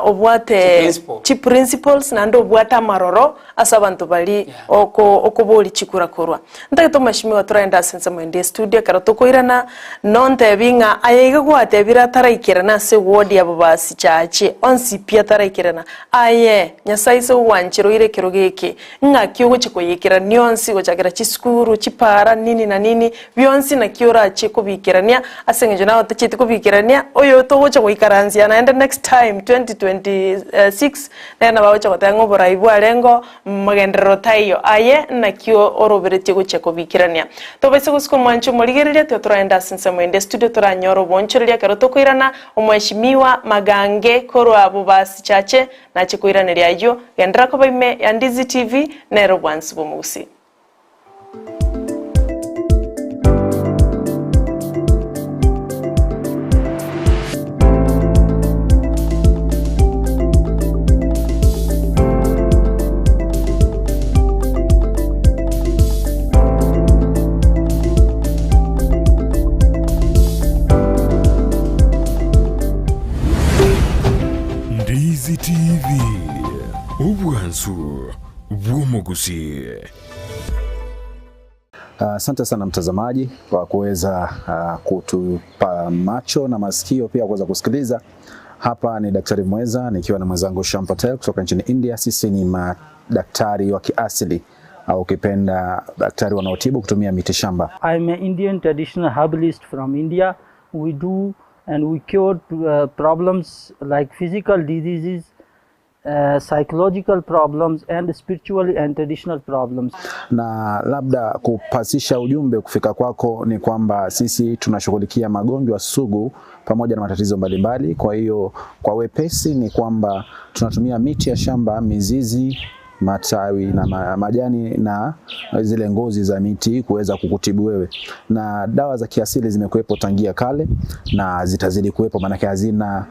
obwate Chiprinciple. chiprinciples naende obwate amaroro ase abanto baria Yeah. oko okoboria chikura korwa. Ntagete omweshimiwa toraende ase ensemo ende estudio ekero tokoirana, nontebi ng'a aye iga gwatebire ataraikerana ase eward ya Bobasi Church onsi pi ataraikerana. Aye, Nyasae ise ogwancha. oranche roire ekerogo eke, ng'aki ogochia koyekerania onsi gochakera chisukuru, chipara, nini na nini, bionsi naki orache kobikerania, ase eng'encho naye otacheti kobikerania, oyo togocha goikaransia naende next time 2026, nere nabo agocha goteba ng'a oborai bwarengeo, Magenderero taiyo, aye naki oroberetie gochia kobikerania. Tobaise gosika omwancho omorigereria, tiga toraende ase ensemo ende estudio toranyore oboonchoreria ekero tokoirana, Omweshimiwa Magange korwa Bobasi Chache nache koiraneria ayio, genderera koba ime ya Ndizi TV nere obwansi bw'omogusii. Ndizi TV, obwansu bw'omogusii. Asante sana mtazamaji kwa kuweza kutupa macho na masikio pia kuweza kusikiliza. Hapa ni Daktari Mweza nikiwa na mwenzangu Sham Patel kutoka nchini India. Sisi ni madaktari wa kiasili au ukipenda daktari wanaotibu kutumia miti shamba. I'm an Indian traditional herbalist from India. We do and we cure problems like physical diseases, psychological problems and spiritual and traditional problems. Na labda kupasisha ujumbe kufika kwako ni kwamba sisi tunashughulikia magonjwa sugu pamoja na matatizo mbalimbali. Kwa hiyo kwa wepesi ni kwamba tunatumia miti ya shamba, mizizi, matawi na majani na zile ngozi za miti kuweza kukutibu wewe. Na dawa za kiasili zimekuwepo tangia kale na zitazidi kuwepo, maanake hazina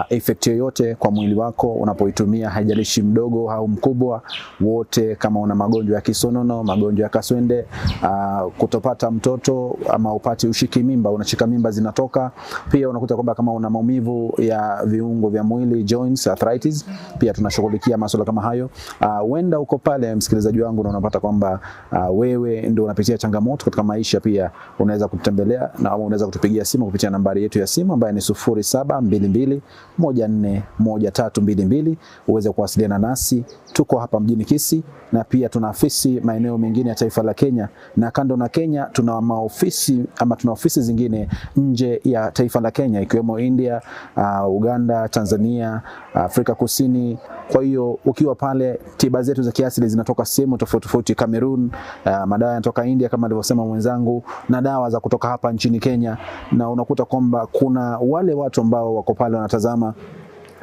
effect yoyote kwa mwili wako unapoitumia, haijalishi mdogo au mkubwa, wote. Kama una magonjwa ya kisonono, magonjwa ya kaswende, kutopata mtoto ama upati ushiki mimba, unashika mimba zinatoka. Pia unakuta kwamba kama una maumivu ya viungo vya mwili, joints, arthritis, pia tunashughulikia masuala kama hayo. Huenda uko pale msikilizaji wangu na unapata kwamba wewe ndio unapitia changamoto katika maisha, pia unaweza kutembelea na au unaweza kutupigia simu kupitia nambari yetu ya simu ambayo ni sufuri saba mbili mbili moja nne moja tatu mbili mbili uweze kuwasiliana nasi. Tuko hapa mjini Kisii na pia tuna afisi maeneo mengine ya taifa la Kenya, na kando na Kenya tuna maofisi ama tuna ofisi zingine nje ya taifa la Kenya ikiwemo India, Uganda, Tanzania, Afrika Kusini. Kwa hiyo ukiwa pale, tiba zetu za kiasili zinatoka sehemu tofauti tofauti, Cameroon, madawa yanatoka India kama alivyosema mwenzangu, na dawa za kutoka hapa nchini Kenya. Na unakuta kwamba kuna wale watu ambao wako pale wanatazama,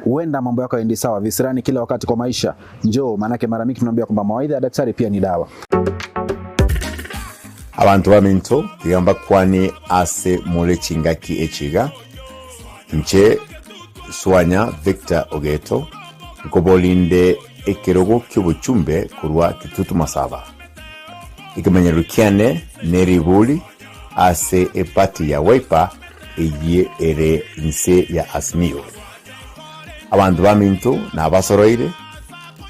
huenda mambo yako yaendi sawa visirani kila wakati kwa maisha, njoo, maanake mara mingi tunaambia kwamba mawaidha ya daktari pia ni dawa. Abanto baminto, tiga mbakwane ase more chingaki echi iga, inche Swanya Victor Ogeto, nkoborinde ekerogo ki'obochumbe korwa Kitutu Masaba. Ekemanyererio kiane neriburi ase eparty ya Wiper eyio ere inse ya Azimio. Abanto baminto nabasoroire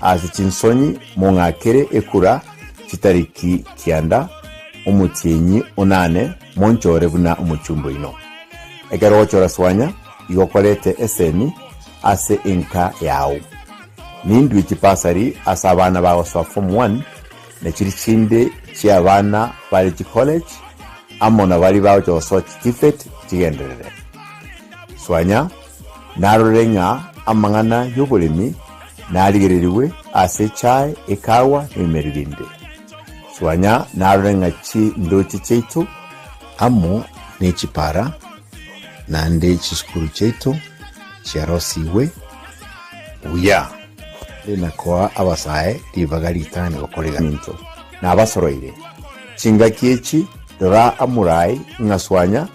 ase chinsonyi mong'akere ekura chitariki kianda omotienyi onane monchore buna omochumbe oino. Ekero ogochora swanya igo okorete esemi ase enka yao. Nindue chipasari ase abana bagosoa form one na chiria chinde chi'abana bare chicollege amo na baria bagocha gosoa chiTVET chigenderere. Swanya narorire ng'a amang'ana y'oboremi narigererigwe ase echae, ekawa, na ebimeri binde. Swanya narore ng'a chindoche chiaito amo ne chipara naende chisukuru chiaito chiarosigwe buya, na koa abasae ribaga ritang'ani gokora egasi. Nabasoroire chingaki echi, rora amorai ng'a Swanya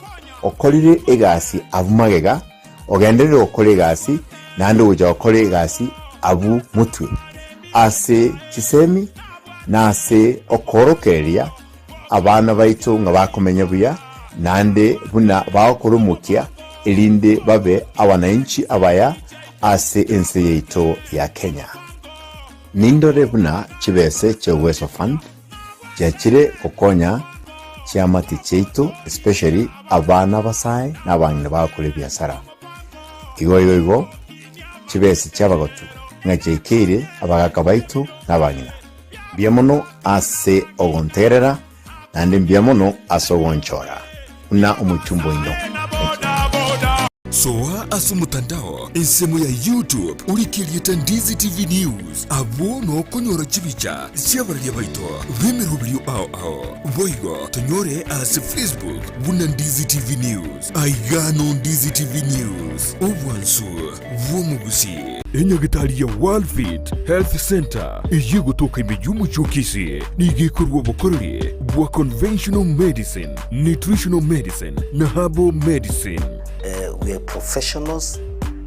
okorire egasi abwo magega, ogenderere gokora egasi, naende ogocha gokora egasi abwo motwe, ase chisemi na ase okoorokereria abana baito ng'a bakomenya buya, naende buna bagokora omokia, erinde babe abanainchi abaya ase ense yaito ya Kenya. Nindore buna chibese chia Uwezo Fund chiachire gokonya chiamate chiaito especially abana abasae na abang'ina bagokora ebiasara. Igo igo igo chibese chiabagotu. Ng'a chiaikeire abagaaka baito na abang'ina. Mbuya mono ase ogontegerera, naende mbuya mono ase ogonchora buna omochumba oino. Soa ase omotandao ensemo ya YouTube orike erieta Ndizi TV News, abwo nokonyora chibicha chi'abararia baito b'emeroberio ao ao. Boigo tonyore ase Facebook buna Ndizi TV News. Aiga no Ndizi TV News, obwansu bw'omogusii. Enyagitari ya Worldfit Health Centre eyio egotoka ime y'omochie o Kisii nigo ekorua obokoreri bwa conventional medicine, nutritional medicine na herbal medicine. We are professionals,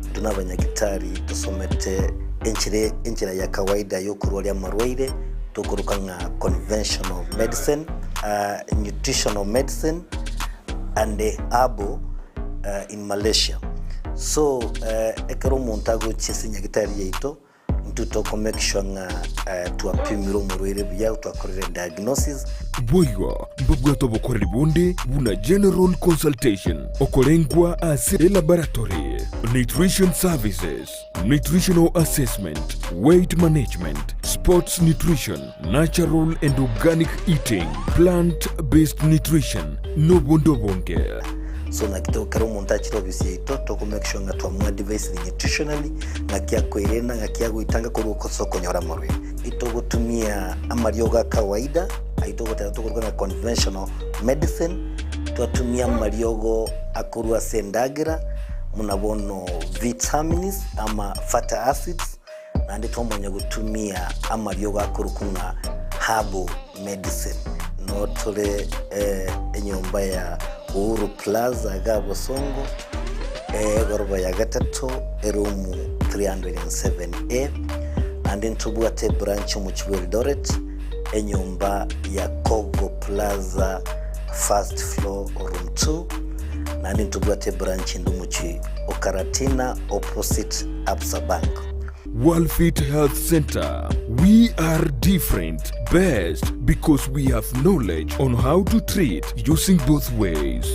intwe nabanyagitari tosomete enchera enchera ya kawaida yokorwaria amarwaire tokoroka ng'a conventional medicine, nutritional medicine and herbal in Malaysia. So ekero omonto agochia ase nyagitari yaito, intwe toko make sure ng'a twapimire omorwaire buya, twakorire diagnosis. Boigo mbabwate obokoreri bonde buna general consultation, okorengwa ase elaboratory, nutrition services, nutritional assessment, weight management, sports nutrition, natural and organic eating, plant based nutrition, nobonde obonge. So naki to ekero omonto achire ofisi yaito toko make sure ng'a twamoadvisire nutritionally, ng'aki akoerenda, ng'aki agoitanga korwa ase okonyora amarwaire. Itogotumia amariogo a kawaida ayio togoteba tokoruga ng'a conventional medicine, twatumia amariogo akorwa ase endagera buna bono vitamins ama fatty acids, Naende twamanya gotumia amariogo akorokwa ng'a herbal medicine. Noo tore enyomba ya Uhuru Plaza iga Bosongo, egoroba ya gatato, eroom 307A. Naende ntobwate ebranch omochie bwa Eldoret, enyomba ya Kogo Plaza first floor room 2. Naende ntobwate ebranch ende omochie o Karatina opposite Absa Bank. Worldfit Health Center, we are different, best because we have knowledge on how to treat using both ways.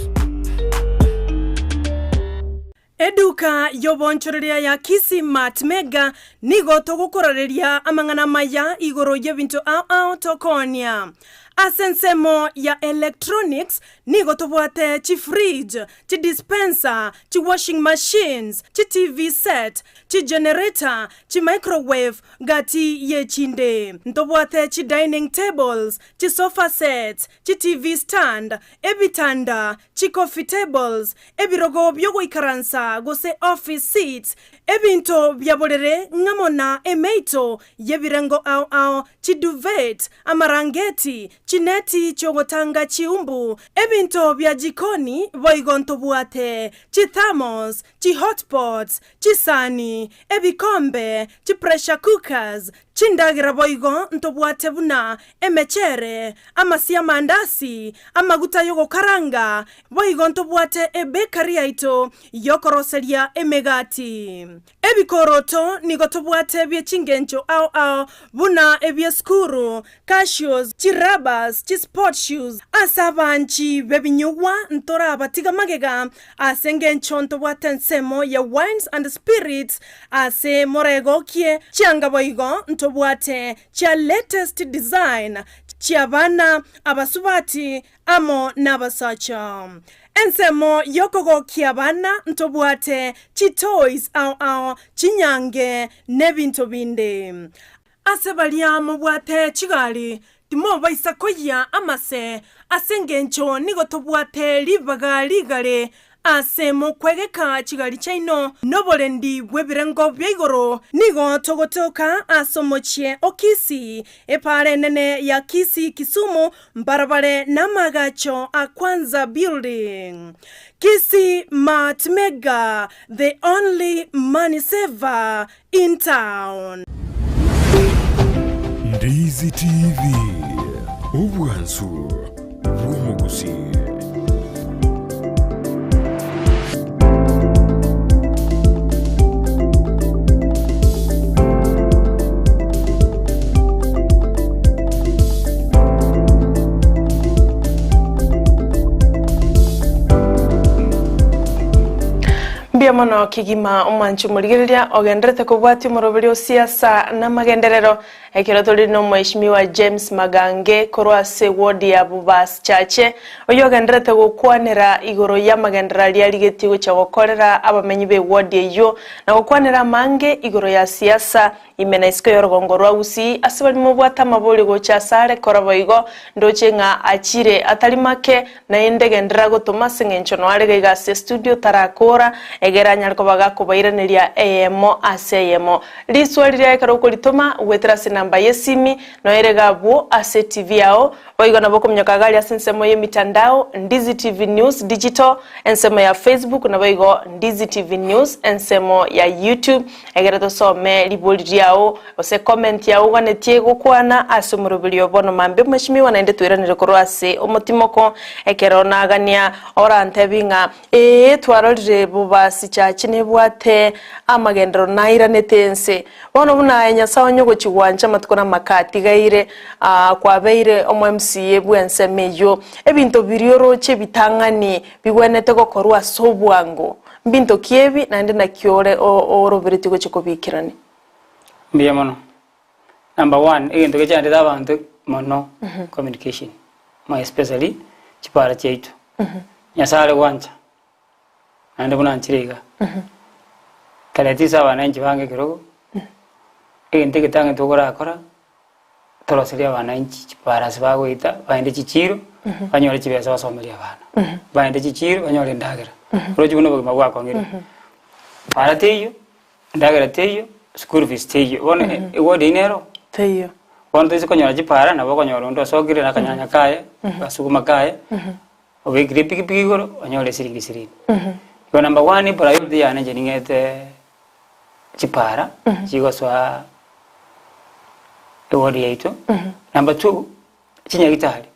Eduka y'obonchoreria ya Kisii Mart Mega nigo togokorareria amang'ana amaya igoro y'ebinto ao ao tokoonia. Ase ensemo ya electronics nigo tobwate chifridge, chidispenser, chiwashing machines, chiTV set, chigenerator, chimicrowave, gati y'echinde. Ntobwate chidining tables, chisofa sets, chiTV stand, ebitanda, chicoffee tables, ebirogo biogoikaransa gose office seats, ebinto bia borere ng'amo na emeito y'ebirengo ao ao, chiduvet, amarangeti, chineti chi'ogotanga chiumbu, ebinto bia jikoni, boigo ntobwate chithermos, chihotpots, chisani, ebikombe, chipressure cookers, chindagera boigo ntobwate buna emechere, amasio 'amandasi, amaguta y'ogokaranga, boigo ntobwate ebakery yaito y'okoroseria emegati. Ebikoroto nigo tobwate bie chingencho ao ao buna ebi'esukuru, cashews, chirabas, chisport shoes. Ase abanchi b'ebinyugwa ntorabatiga magega ase engencho ntobwate ensemo ya wines and spirits ase moregokie chianga boigo ntobwate chia latest design chi'abana, abasubati amo nabasacha. Ensemo y'okogokia abana ntobwate chitoys ao ao, chinyange, nebinto binde. Ase baria mobwate chigari, timobaisa koyia amase, ase engencho nigo tobwate ribaga rigare ase mokwegeka chigari chiaino noborendi bw'ebirengo bia igoro. Nigo togotoka ase omochie o Kisii, epaara enene ya Kisii Kisumu, mbarabare namagacho a Kwanza Building. Kisii Mart Mega, the only money saver in town. Ndizi TV, obwansu bw'omogusii. Mbuya. mono kegima omwanchi omorigereria ogenderete kobwatia omoroberi o siasa na amagenderero ekero tore na omweshimiwa James Magange korwa ase ward ya Bobasi Chache oyio ogenderete gokwanera igoro y'amagenderero aria arigetie gochia gokorera abamenyi be ward eyio na gokwanera amange igoro ya siasa Ime na isiko y'orogongo rwa Gusii, ase baria mobwate amaborio gocha asare, kora boigo, ndoche ng'a achire atari make, naende genderera gotoma ase engencho noare gaiga ase estudio tarakora, egere anyare koba gakobairaneria eyemo ase eyemo. Riswali riaye ekero okoritoma, goetera ase enamba y'esimi, noere iga abwo ase etivi yao, boigo nabo okominyoka iga aria ase ensemo y'emitandao, Ndizi TV News Digital, ensemo ya Facebook, naboigo Ndizi TV News, ensemo ya YouTube. Ekero tosome ribori riao, gose comment yao oganetie gokwana ase omoroberio bono mambia omweshimiwa naende toiranere korwa ase omotimoko ekero nagania orantebi ng'a ee twarorire bobasi church nebwate amagenderero nairanete ense. Bono buna aye Nyasae onye ogochi gwancha amatuko na amaka atigaire aa kwabeire omo MCA bw'ensemo eyio ebinto biria oroche ebitang'ani bigwenerete gokorwa ase obwango. Mbinto ki ebi, naende naki ore oroberetie gochia kobiikerania? Mbuya mono. Number one, egento gechandete abanto mono, communication, more especially chipara chiaito. Nyasae are gwancha, naende buna anchire iga. Tarehe tisa abananchi bange ekerogo, egento egetang'ani tokorakora, Toroserie abananchi chipara ase bagoeta, baende chichiiro, banyore chibesa basomerie abana. Baende chichiiro, banyore endagera. Oroche buna obogima bwakong'ire. Para teiyo, endagera teiyo, school fees teiyo. Bono eward eyio nero? Teiyo. Bono toise konyora chipara, nabo okonyora onde osokire na akanyanya kaye, agasuguma kaye, obekire epikipiki igoro, onyore esiringi ishirini. Igo number one priority yane inche ning'ete chipara chigosoa eward yaito. Number two, chinyagitari.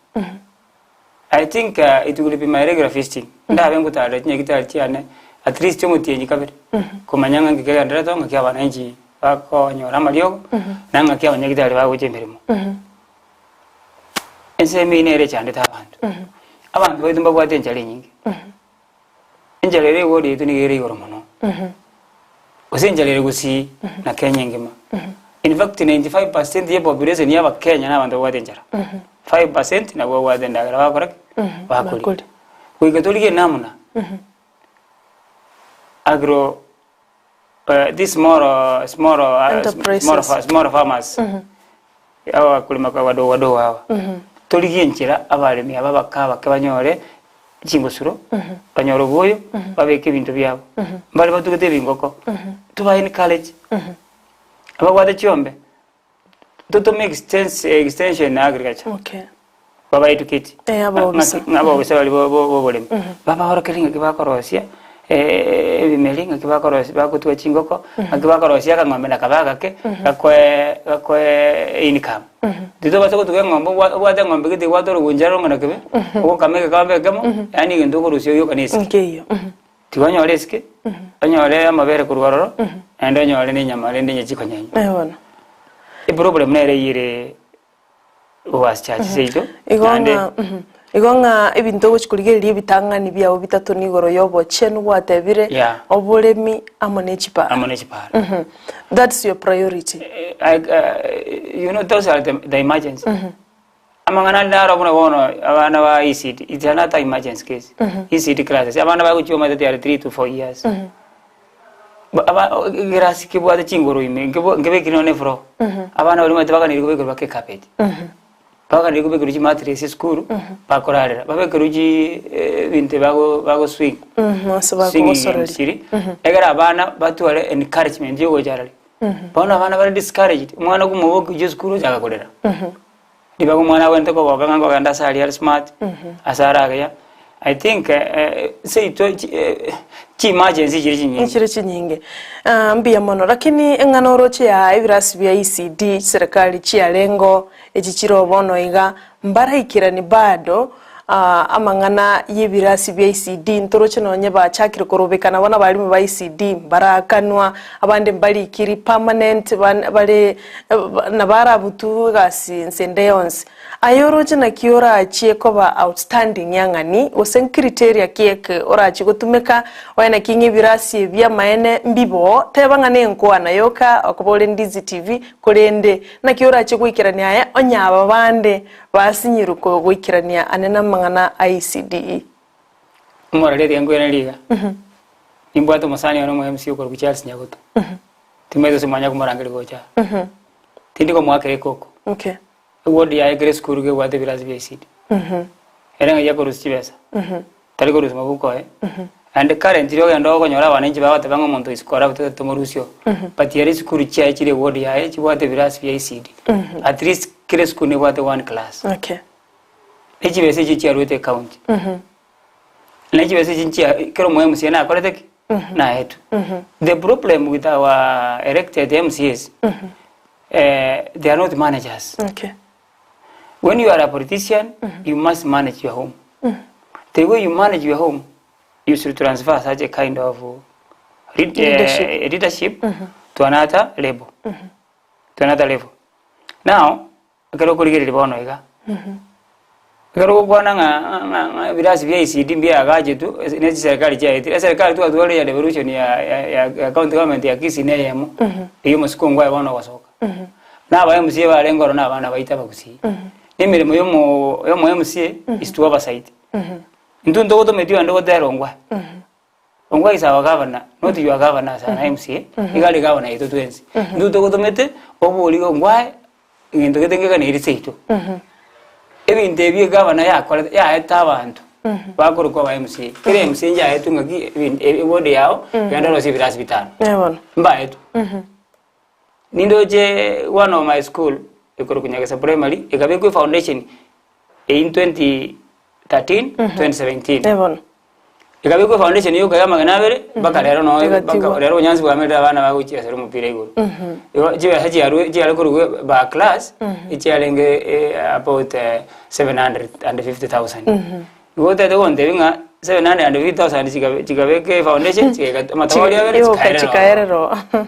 I think it will be my regular visiting. Ndabe ngotarera chinyagitari chiane at least omotienyi kabere komanya ng'a nki kegenderete ng'aki abananchi bakonyora amariogo na ng'aki abanyagitari bagocha emeremo. Ensemo eyio nere echandete abanto. Abanto baito mbabwate enchara enyinge. Enchara ere eward yaito nigo ere igoro mono, gose enchara ere gusii na Kenya engima. In fact 95 percent ye population ya abakenya na abanto babwate enchara. 5 percent nabwo babwate endagera bagokora ki? Bakoria. Bakoria. Goika torigie namna agro this small small Enterprises. small small farmers aba bakorema kwa wadogo wadogo aba torigie enchera abaremi aba abake abake banyore chingosuro banyore oboyo babeke ebinto biabo mbare batugete ebingoko toba encourage ababwate chiombe totome extension na agriculture Okay. baba educate Eh, abobisa. Ng'aki- abobisa baria bo- bo- boboremi babaorokererie ng'aki bakorosia ebimeri ng'aki bakorosia bagotuga chingoko ng'aki bakorosia akang'ombe na kabe agake gakoe gakoe income titobasa gotuga eng'ombe obwa obwate eng'ombe gete ebwate orogunchara rong'ana kebe ogokama egekombe ekemo yaani egento okorusia gioka na esike Nkeiyo. Tiga onyore esike, onyore amabere korwa ororo, naende onyore na enyama rende onye chikonyenya. Eh bono. Eproblem nere eyio ere gowasi church seito, Igo naende ng'a igo ng'a ebinto ogochi korigereria ebitang'ani biabo bitato nigoro ya obochenu gwatebire, Yeah. oboremi amo ne chipara. amo ne chipara. That's your priority. Eh, I, uh, you know those are the, the emergency. Amang'ana ande naro buna bono abana ba ECD, it's another emergency case. ECD classes, abana bagochia omanyete they are 3 to 4 years. Ba- aba- ekerasi kebwate chingoro ime, nkebo- nkebekire nonye na efloor. Abana baria omanyete baganeire kobekerwa mpaka ecarpet. Baganeire kobekerwa chimattress esukuru, bakorarera, babekerwe chi ebinto bago bagoswing. Ase Swinging bakogosoreria. chiri, egere abana batware encouragement ya ogocha arari. Bono abana bare discouraged, omwana okomobokia gochia esukuru ochaka korera. Ribaga omwana agwenerete koboka ng'a nkogenda ase aria are smart, ase are agiya, I think seito chi emergency chire chinyinge. Chire chinyinge. Ah, mbuya mono. Lakini eng'ana oroche ya ebirasi bia ECD chiserikali chiarengo echi chire bono iga, mbaraikerani bado. Amang'ana y'ebirasi bia ECD ntoroche nonye bachakire korobekana bono abalimu ba ECD mbarakanwa, abande mbarikiri permanent bare nabarabutu egasi nse ende yonsi. Aye oroche naki orachie koba outstanding yang'ani gose ncriteria ki eke orachie gotumeka oye naki ng'a ebirasi ebi amaene mbiboo teba ng'a nenkwana yoka okoba ore Ndizi TV korende naki orachie goikerania aye onye aba bande Basinyirwe goikerania ane namang'ana a ECDE. Omorari tiga nkwirane riga. Nimbwate omosani one omo MC okorokwa Charles Nyagoto. Timanyeti gose mwanya komorangeria gocha aa. Tindi komoakera ekoko. Okay. Eward yaye kera esukuru kebwate ebirasi bia ECD. Ere ng'ai akorusia chibesa. Tari korusia mabuko aye. Naende currently ogenda okonyora abananchi bagoteba ng'a omonto isiko arabute tomorusia oo. But ere esukuru chiaye chire eward yaye chibwate ebirasi bia ECD. At least kera esukuru nebwate one class. Okay. Ne chibesa echio chiaruete ecounty. Ne chibesa echio nchia kera omo MCA nakorete ki? Naetwe. The problem with our elected MCAs, they are not managers. Okay. When you are a politician, you must manage your home. The way you manage your home, you should transfer such a kind of lead, Leadership. leadership to another level. To another level. Now, ekero okorigereria bono iga, ekero ogokwana ng'a ng'a ng'a ebirasi bia ECD mbiagachetwe ase ne chiserikali chiaetire, eserikali twatwarire ya devolution ya ya ya ya county government ya Kisii na eyemo, eywo omosike ongwae bono ogosoka. Na aba MCA barenge ororo na abana baito abagusii. Na emeremo ya omo ya omo MCA is to oversight. Intwe ntogotometie onde gotera ongwae. Ongwae is our governor, not your governor as an MCA, iga are governor yaito twensi. Intwe ntogotomete oborie ongwae egento gete nkeganeiri seito. Ebinto ebi egavana yakorete yaete abanto bakorokwa aba MCA. Kera MCA njaetwe ng'aki ebin- eward yao genda orosie ebirasi bitano. Eh bono. Mbaetwe. Nindoche one of my school ekorokwa Nyagesa Primary ekabekwa efoundation in 2013 2017. Eh bono. Ekabekwa efoundation yoka ya amagena abere mpaka rero no Egatigwa. mpaka rero obonyansi bwamerire abana bagochiesera omopira igoro. Igo chibesa chiarwe chiare korwa per class echiarenge about 750,000. Igo otagete gontebia ng'a 750,000 chikabe chikabeka efoundation chigaika amatobori abere Yoka chikaerera ororo. chikaerera oo.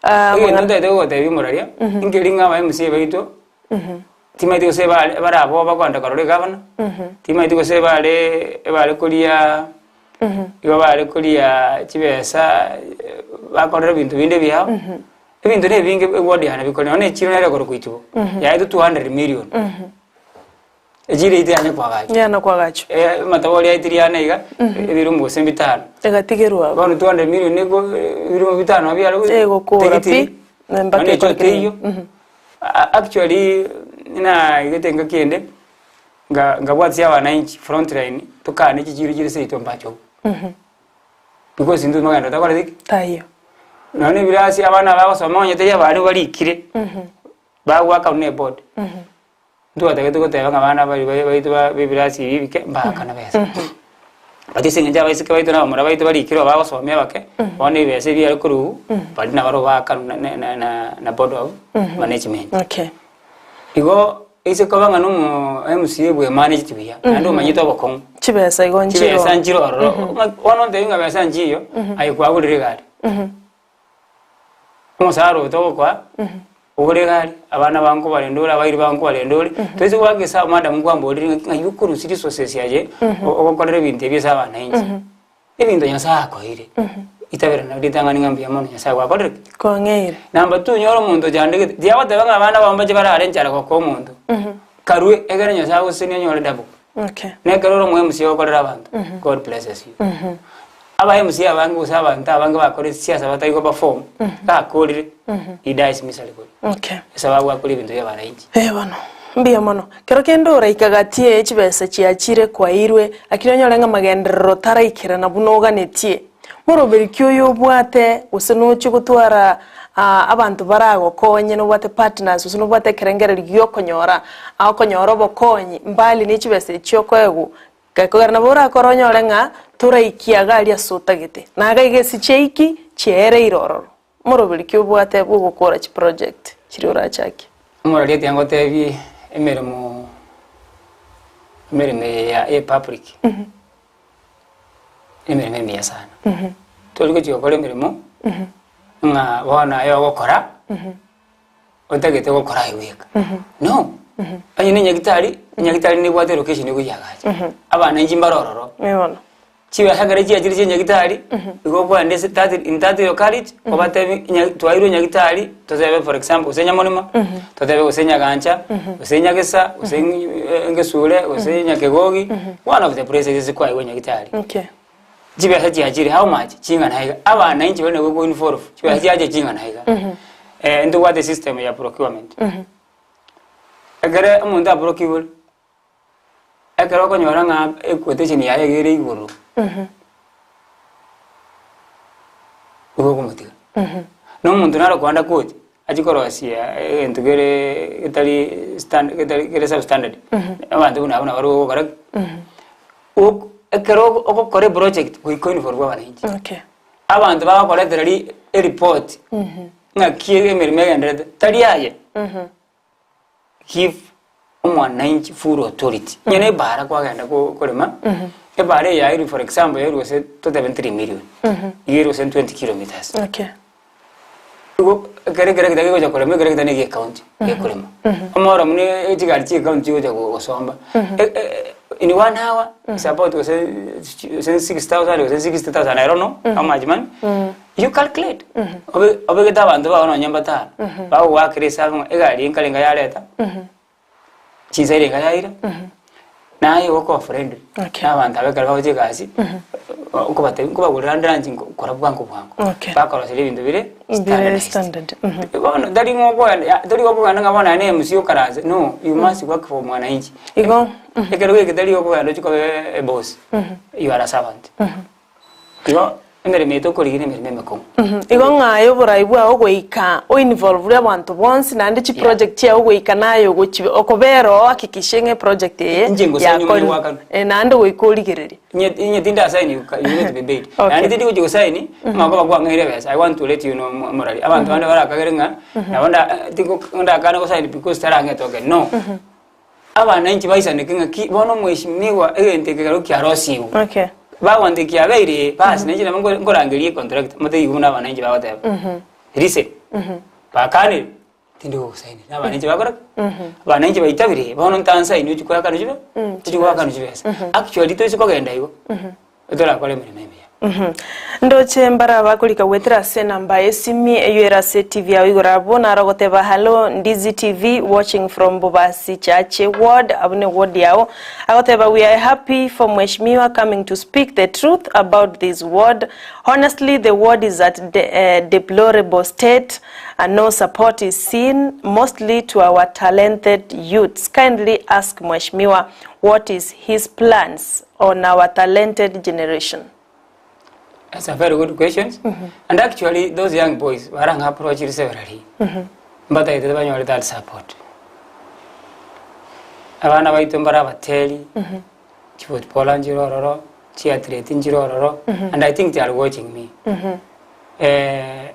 Ah, Egento amang'ana ntagete gogotebia omoraria, nkeri ng'a aba MCA baito, timanyeti gose bare bare abwo bakoenda korora egavana, timanyeti gose bare ebare koria igo bare koria chibesa bakorera ebinto binde ebiao, ebinto na ebinge eward yane bikore nonye na echiro nere ekorokwa itubo, yaetwe 200 million. Echiro eyio tiyanya koagachwa. Yana koagachwa. Eh, amatabori aetiri ane iga, ebirumu gose bitano. Egatigerwa abwo. Bono 200 million nigo ebirumu bitano biare go- Egokora pi, tegitiri. na mpaka Nonye ekio ekoreke teiyo. Actually, naigete engaki ende, nga- ngabwatisia abananchi frontline, tokane chichiro chire seito mbache obwo. Because intwe omogendo tokoreti ki? Taiyo. Nonye na ebirasi abana bagosoma onye teri abarimu barikire, bagoaka buna eboard. Ntwatagete goteba ng'a abana baria baria baito ba b'ebirasi ebi ebike mbaakana besa. But ase eng'encho abaiseke baito na abamura baito barikire oo bagosomia abake, bono ebesa ebi biare korwa baria nabarobwo baakanwa na na na na board of management. Okay. Igo ase koba ng'a na omo MCA bwemanageti buya, naende omanyete obokong'u, Chibesa igo nchiro. chibesa nchire ororo, ng'a bono ontebi ng'a besa nchiyo, aye kwagorire egari. Omosara oyo togokoa, ogore egari, abana bao nkobarenda ore, abairi bao nkobarenda ore, toise goaka esabu madam nkwamborire ng'aki ng'ai okorusia resources aye, ogokorera ebinto ebi ase abananchi. Ebinto Nyasaye akoeire, itabera nabo ritang'ani ng'a mbuya mono Nyasaye gwakorire ki? Kwang'eire. Number two, onyore omonto ochandegete, tiagoteba ng'a abana bao mbache barare enchara gokoa omonto, karue egere Nyasaye agosesenie onyore double. Okay. Na ekero ore omo MC ogokorera abanto, God blesses you. Aba MC abange gose abanto abange bakore siasa batari go perform, gakorire, he dies miserably. Okay. Esababu akore ebinto bia abananchi. Eh bono, mbuya mono. Kero kende oraika gati eye chibesa chiachire kwairwe, lakini onyore ng'a magenderero taraikerana buna oganetie. Moroberi ki oyo obwate gose nochie gotwara abanto baragokonye nobwate partners gose nobwate ekerengererio giokonyora okonyora obokonyi mbali ne chibesa echi okoegwa, gekogera nabo orakore onyore ng'a toraikia iga aria ase otagete. Na iga iga ase chiaiki chiaereire ororo. Moroberi ki obwate bw'ogokora chiproject chiria orachakie? Omorori atiga ngotebie emeremo. Emeremo eye ya epublic emeremo emiya sana. Tori gochia gokora emeremo ng'a bono aye ogokora otagete gokora aye bweka. No, onye na enyagitari, enyagitari nebwate elocation egoyiagacha. Abananchi mbare ororo. Eh bono. Chibesa ekero chiachire chia nyagitari, igo okoenda ase that in that locality, obatebi nya twairwe nyagitari, totebe for example gose Nyamonima, totebe gose Nyagancha, gose Nyagesa, gose Ngesure, gose Nyakegogi, one of the places ase kwaigwa nyagitari. Okay. Chibesa chiachire how much? Ching'ana iga. Abananchi baria nabwo go involve, chibesa chiacha ching'ana iga. Ntobwate system ya procurement. Ekere omonto aprocure, Ekero okonyora ng'a equotation yaye iga ere igoro, nigo okomotiga. Na omonto naro kwanda quote, achie korosia egento kere getari stand getari kere substandard, abanto buna abwo nabo bagokora ki? Ok ekero ogokora eproject goika oinvolve abananchi. Okay. Abanto bagokoretera ri eripoti, ng'aki emeremo egendererete, tari aye. Give omwananchi full authority. Onye na ebaara kwagenda ko- korema, ebaara eye yairwe for example yairwe gose totebe 3 million, iga erwe gose 20 kilometers. Okay. Igo ekere ekeregita gegocha korema ekeregita na egie county gekorema. Omoro buna echigari chia ecounty chigocha go- gosomba, e- e- in one hour is about gose gose 6000 gose 60000 I don't know how much money. You calculate. Obe obegete abanto bao nonye mbatano, bagogoakera esabu ng'a egari eye nkarenga yareta, chinsa erenga yaira, naye igo okoba friendly Okay. na abanto aba ekero bagocha egasi, okobatebia nkobagorera ande lunch nko kora bwango bwango. Okay. Bakoroseria ebinto bire Bire standardized. standard, mhm. Bono tari ng'a okoenda ya tori okogenda ng'a bono aye na MC okaranse, no, you must work for mwananchi. Igo, Ekero geke tari okogenda ochie koba eboss, you are a servant. Igo emeremo eye tokorigia nemeremo emekong'u. Igo ng'aye oborai bwao goika oinvolve abanto bonsi naende chiproject chiao goika naye ogochi okobera ohakikishe ng'a eproject eye Inche ngosaini omanye yakorire. goakanwa. Eh, naende goika origererie. Inye inye tindasaini you you need to be paid. Okay. Naende tindi gochia gosaini ng'a okoba kwang'eire ebesa I want to let you know mo- morari. Abanto bande barakagere ng'a nabo nda tingo ndakane gosaini because tarang'ete token no. Abananchi baisaneke ng'a ki bono omweshimiwa egento eke ekero kiarosiigwe. Okay. Bagontebia kiabeire ee, basi nainche nabo nko- nkorangeria econtractor, motebiwe buna abananchi bagoteba. Listen, bakanire, tindi gogosainera. Na abananchi bakora ki? Abananchi baitabire ee, bono ntansaini ochia koakana chibe, ochia goakana chibesa. Actually toise kogenda igo, torakore emeremo emiya. Ndoche mbara bakorika goetera ase enamba y'esimi eywo ere ase TV yao igoro abwo naro ogoteba hallo Ndizi TV watching from Bobasi Chache ward abwo ne ward yao agoteba we are happy for mheshimiwa coming to speak the truth about this ward honestly the ward is at de, eh, deplorable state and no support is seen mostly to our talented youths kindly ask mheshimiwa what is his plans on our talented generation? That's a very good question. And actually, those young boys barang approach severally. Mbataete banyore that support. Abana baito mbara abateri, chifootballer nchire ororo, chiathlete nchire ororo, and I think they are watching me. Eh,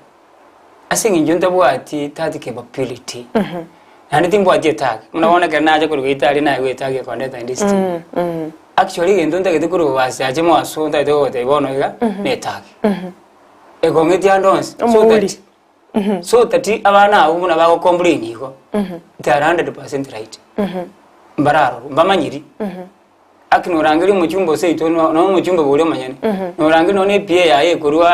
ase eng'encho ntabwati that capability, naende timbwati etag, buna bono ekero nacha korwa geita aria naegwe etag ekondeta in this team. Actually egento ntagete korwa bobasi ache moaso ntagete gogotebia bono iga, na etag. Ekong'etia ande onsi, so Omouri. that, so that abana abwo buna bagocomplain igo, they are 100% right. Mbararorwa, mbamanyiri. Aki norangerie omochumba oseito no no omochumba boria omonyene, norangerie nonya na epia yaye ekorwa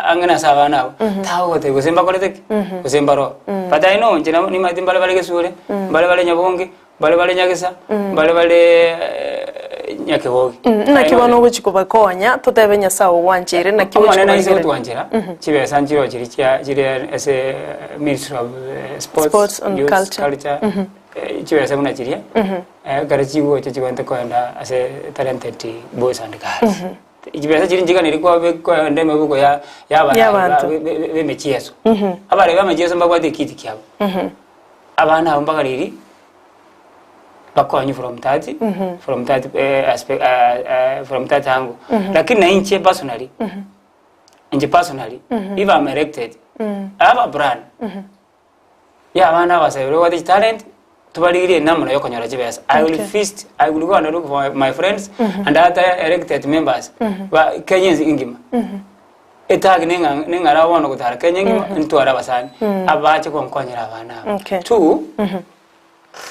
ang'e nase abana abwo, tagogotebia gose mbakorete ki, gose mbaroo. But I know inche nabo nimanyete mbare bare Gesure, mbare bare Nyabonge, mbare bare Nyagesa, mbare bare Nyakegogi. Naki bono ogochia kobakonya, totebe Nyasae ogwancheire, naki ogochia Omonene aise kobarigereria? gotwanchera, chibesa nchiroo chiria chia chire ase Ministry of Sports, Sports and Youth, Culture. Culture, chibesa buna chiria, Ekero chigocha chigwente koenda ase talented boys and girls. Chibesa chiria nchiganeri kobe koenda emebuko ya ya Y'abanto. b'emechieso. Abaremi b'emechieso mbabwate ekiti kiabo. Abana abwo mbagariri bakonywe from that from that aspect from that angle. Lakini na inche personally, inche personally, if I'm elected, I have a plan. Ya abana abasae baria babwate chitalent. Tobarigirie namna yokonyora chibesa. I will feast, I will go and look for my friends and other elected members ba Kenya ense engima. Etag neng'a neng'ara bono gotara Kenya engima ntware abasani abache gonkonyera abana aba. Okay. Two,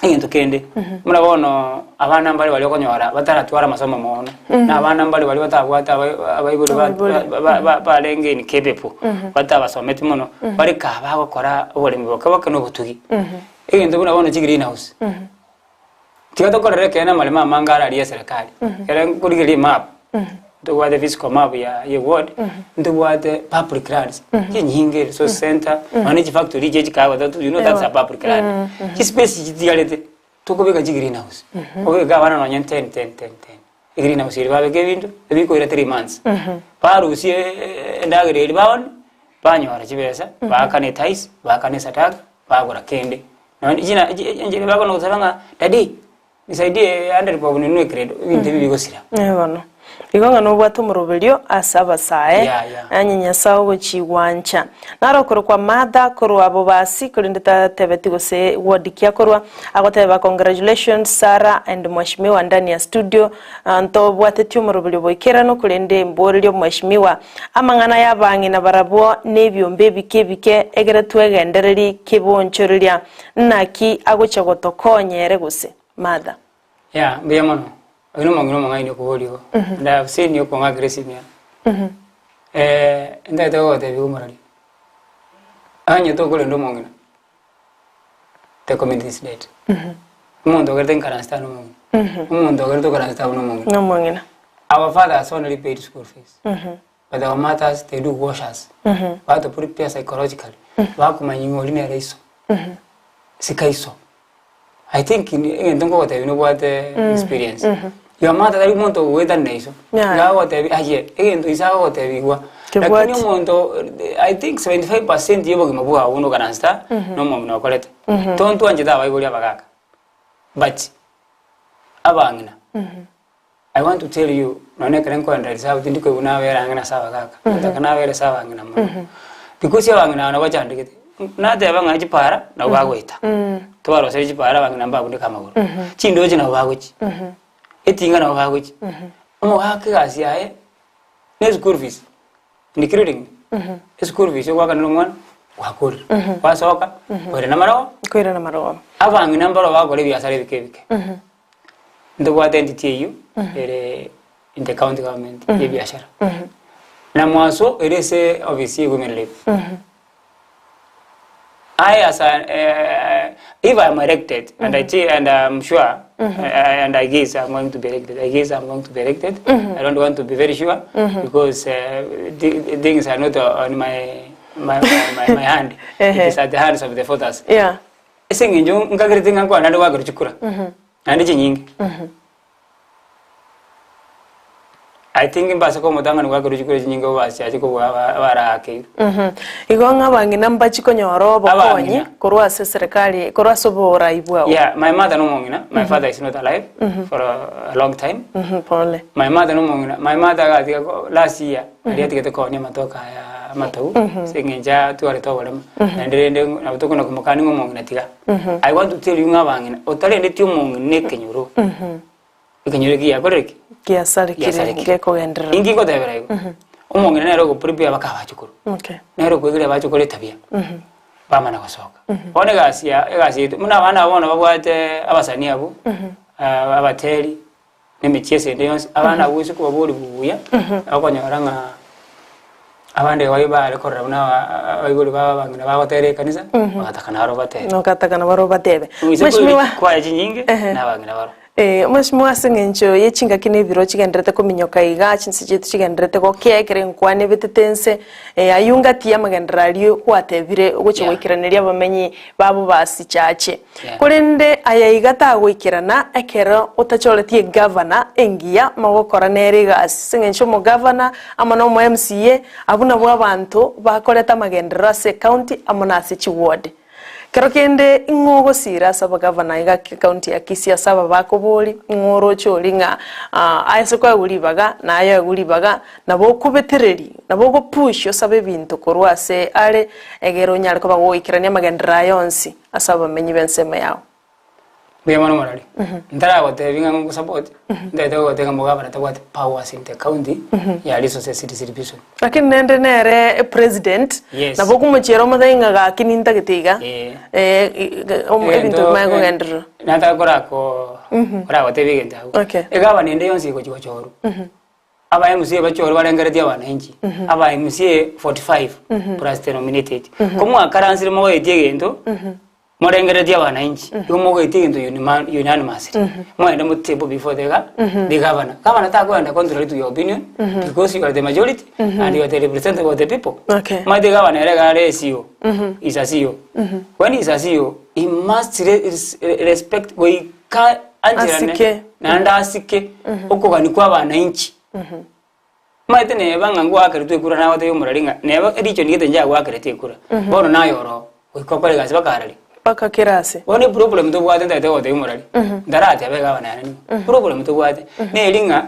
egento kende, buna bono abana mbare baria okonyora bataratwara amasomo mono, na abana mbare baria batabwate abai- abaibori ba- Abaibori. ba- ba- barenge incapable, batabasometi mono, bare kaa bagokora oboremi boke boke na obotugi. Egento buna bono chigreenhouse, tiga tokorere ekeene amaremo amange araria eserekari, ekere nkorigereria emap, ntobwate physical map ya ya eward, ntobwate public lands chinyinge, resource centre, nonya na chifactory echi chikawa that you know that's a public land. Chispace chitigarete, tokobeka chigreenhouse, obeke abana nonya 10 10 10 10, egreenhouse eria babeka ebinto, ebikoira 3 months, barusie endagera eria baonie, banyora chibesa, baakane etiles, baakane esadaka. Bagora kende. Nonya china enchera bakona gosaba ng'a daddy nisaidie hundred bob ninwe ekeredo, ebinto ebi bigosira. Eh bono. Igo ng'a nobwate omoroberio ase abasae, Yeah, yeah. onye Nyasae ogochigwancha. Naro okorokwa Martha korwa Bobasi, korende tatebeti gose ward ki akorwa, agoteba congratulations Sarah and Mheshimiwa ndani ya studio, ntobwateti omoroberio boikeranu korende mborerie Mheshimiwa Amang'ana y'abang'ina barabwo nebiombe ebike ebike, egere twegendererie kebonchoreria. Naki agochia gotokonya ere gose? Martha. Yeah, mbuya mono. Oyo nomong'ina omong'aini okoboria igo. And I have seen you okong'akera esimi aa. Eh, ntagete gogotebia omorari. Onye tokorenda omong'ina, the community is dead. Omonto ogerete nkaranse tari nomong'ina. Omonto ogerete okaranse tari nomong'ina. Nomong'ina. Our fathers only paid school fees. But our mothers they do wash us. Bato prepare psychologically. Bakomanya ng'a ori nere iso. Sika iso. I think egento nkogotebia nobwate experience. Your mother tari monto ogoetanera iso. Yeah. Iga agotebia aye egento iso agogotebigwa. Kebwati. Lakini omonto I think 75% ya obogima bwao buna okaransta na omong'ina okorete. Tontwanchete abaibori abagaka but abang'ina I want to tell you nonya ekero nkoenda reserve tindi koigwa nabere ang'e nase abagaka, nataka nabere ase abang'ina mono. Because abang'ina aba nabo bachandegete, nateba ng'a chipara nabo bagoeta, tobaroserie chipara abang'ina mbabuneke amagoro, chindoche nabo bagochia, etinga nabo bagochia, omogaka egasi yaye na eschool fees, including eschool fees ogoakanera omwana gwakorire, gwasoka, koirana amarogo, Koirana amarogo. abang'ina mbaro bagokora ebiasara ebike ebike. Ntobwate entity eyio ere in the county government ye biashara. Na mwaso ere ase office ye women rep. I as a, eh, if I am elected and I thi- and I'm sure and I guess I'm going to be elected. I guess I'm going to be elected. I don't want to be very sure because thi- things are not on my my, my, my, my hand. It is at the hands of the voters. Yeah. Ase eng'encho nkagerete ng'a nkwane naende goakerwa chikura, naende chinyinge. I think mbase komotang'ani goakerwa chikura chinyinge obasiache kobua aba abarakeirwe. Igo ng'a abang'ina mbachie konyora obokonyi Abang'ina. korwa ase eserekari korwa ase oborai bwao. Yeah, my mother nomong'ina, my father is not alive for a long time. Pole. My mother nomong'ina, my mother agatiga ko last year, aria atigete koonia amatoke aya amatau, ase eng'encho atwarete oboremo, naende rende nabo tokona komokania ng'a omong'ina tiga. I want to tell you ng'a abang'ina, otarendeti omong'ina ekenyoro, ekenyoro eki giakorire ki? Giasarekire, Giasarekire. gekogenderera. Inki ngotebera igo? Omong'ina nere ogoprepare abaka abachukuru, Okay. nere okoegeria abachukuru etabia, bamana gosoka. Bono egasi ya egasi yaito, buna abana aba bono babwate abasani abwo, abateri, na emechieso ende yonsi, abana abwo gose kobaboria buya, okonyora ng'a abande igo bare korora buna abaibori babo abang'ina bagotera ekanisa, bagataka naro batebe. Nogataka nabo batebe. Oise Mheshimiwa kwaya chinyinge, Ehe. na abang'ina baro. Eh, Mheshimiwa ase eng'encho ye chingaki na ebiro chigendererete kominyoka iga, chinse chiaito chigendererete gokea ekero enkwana ebetete ense, eh, ayio ngati y'amagenderero aria gwatebire ogochia Yeah. goikeraneria abamenyi babo basichache. Yeah. Korende aya iga tagoikerana ekero otachoretie egavana engiya mogokora nere egasi. Ase eng'encho omogavana amo na omo MCA abwo nabwo abanto bakoreta amagenderero ase ecounty amo na ase chiward. Kero kende ing'o ogosira ase abagavana iga county ya Kisii ase aba bakobori ing'o oroche ori ng'a ase koegwa ribaga na aye oegwe ribaga nabo okobetereri nabo ogopush osabe ebinto korwa ase are egere onyare koba goikerania amagenderero aya onsi. Ase abamenyi b'ensemo yao. Mbuya mono morari. Ntaragotebi ng'a ngosupport, ntaete gogotebia ng'a mogavana tabwati powers in the county ya resources distribution. Lakini nende nere president, Yes. nabo okomochiera omotebi ng'a gaki nintagete iga, Eh. eh, ebinto bimanye kogenderera. Nataka korako koragotebia egento abwo. Okay. Egavana ende yonsi egochi gochorwa. Aba MCA bachorwe barengeretie abananchi, aba MCA 45 plus the nominated. Ko mwakaransire mogoetie egento, morengeretie abananchi, igo mogoetie egento unima- unanimously. Mwende motable before the ga- the governor. Governor takoenda contrary to your opinion, because you are the majority and you are the representative of the people. Okay. Omanyete governor ere iga are CEO, is a CEO. When he is a CEO, he must re- res- respect goika ancherane Asike. naende asike okogania kwa abananchi. Omanyete neba ng'a ngwakeretwe ekura nagotebia omorari ng'a neba ericho nigete inche agwakerete ekura, bono naye oroo, goika okore egasi mpaka arari. Mpaka kera ase. Bono eproblem tobwate ntagete gotebia omorari, ntarateba egavana yane nigo, problem tobwate, neri ng'a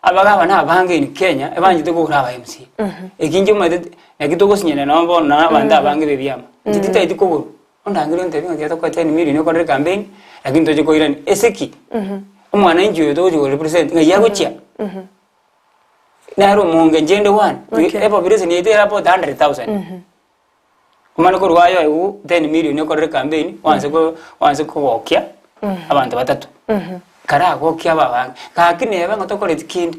abagavana abange in Kenya ebanchete kogora aba MCA. Eki inche omanyete naki togosinyana nabo bono na abanto abange ba ebiama, inche tintageti kogorwa. Ondangerie ontebie ng'a tiga tokoe ten million okorere campaign, lakini toche koirania. Ase ki? Omwananchi oyo togochi ko represent ng'ai agochia? Nere omonge inche inde one, Okay. epopulation yaito ere about 100,000. Omanye korwa aye oegwe ten million okorere campaign, oanse ko oanse kogokia abanto batato. Karagokia aba abange, gaki neba ng'a tokoreti kende.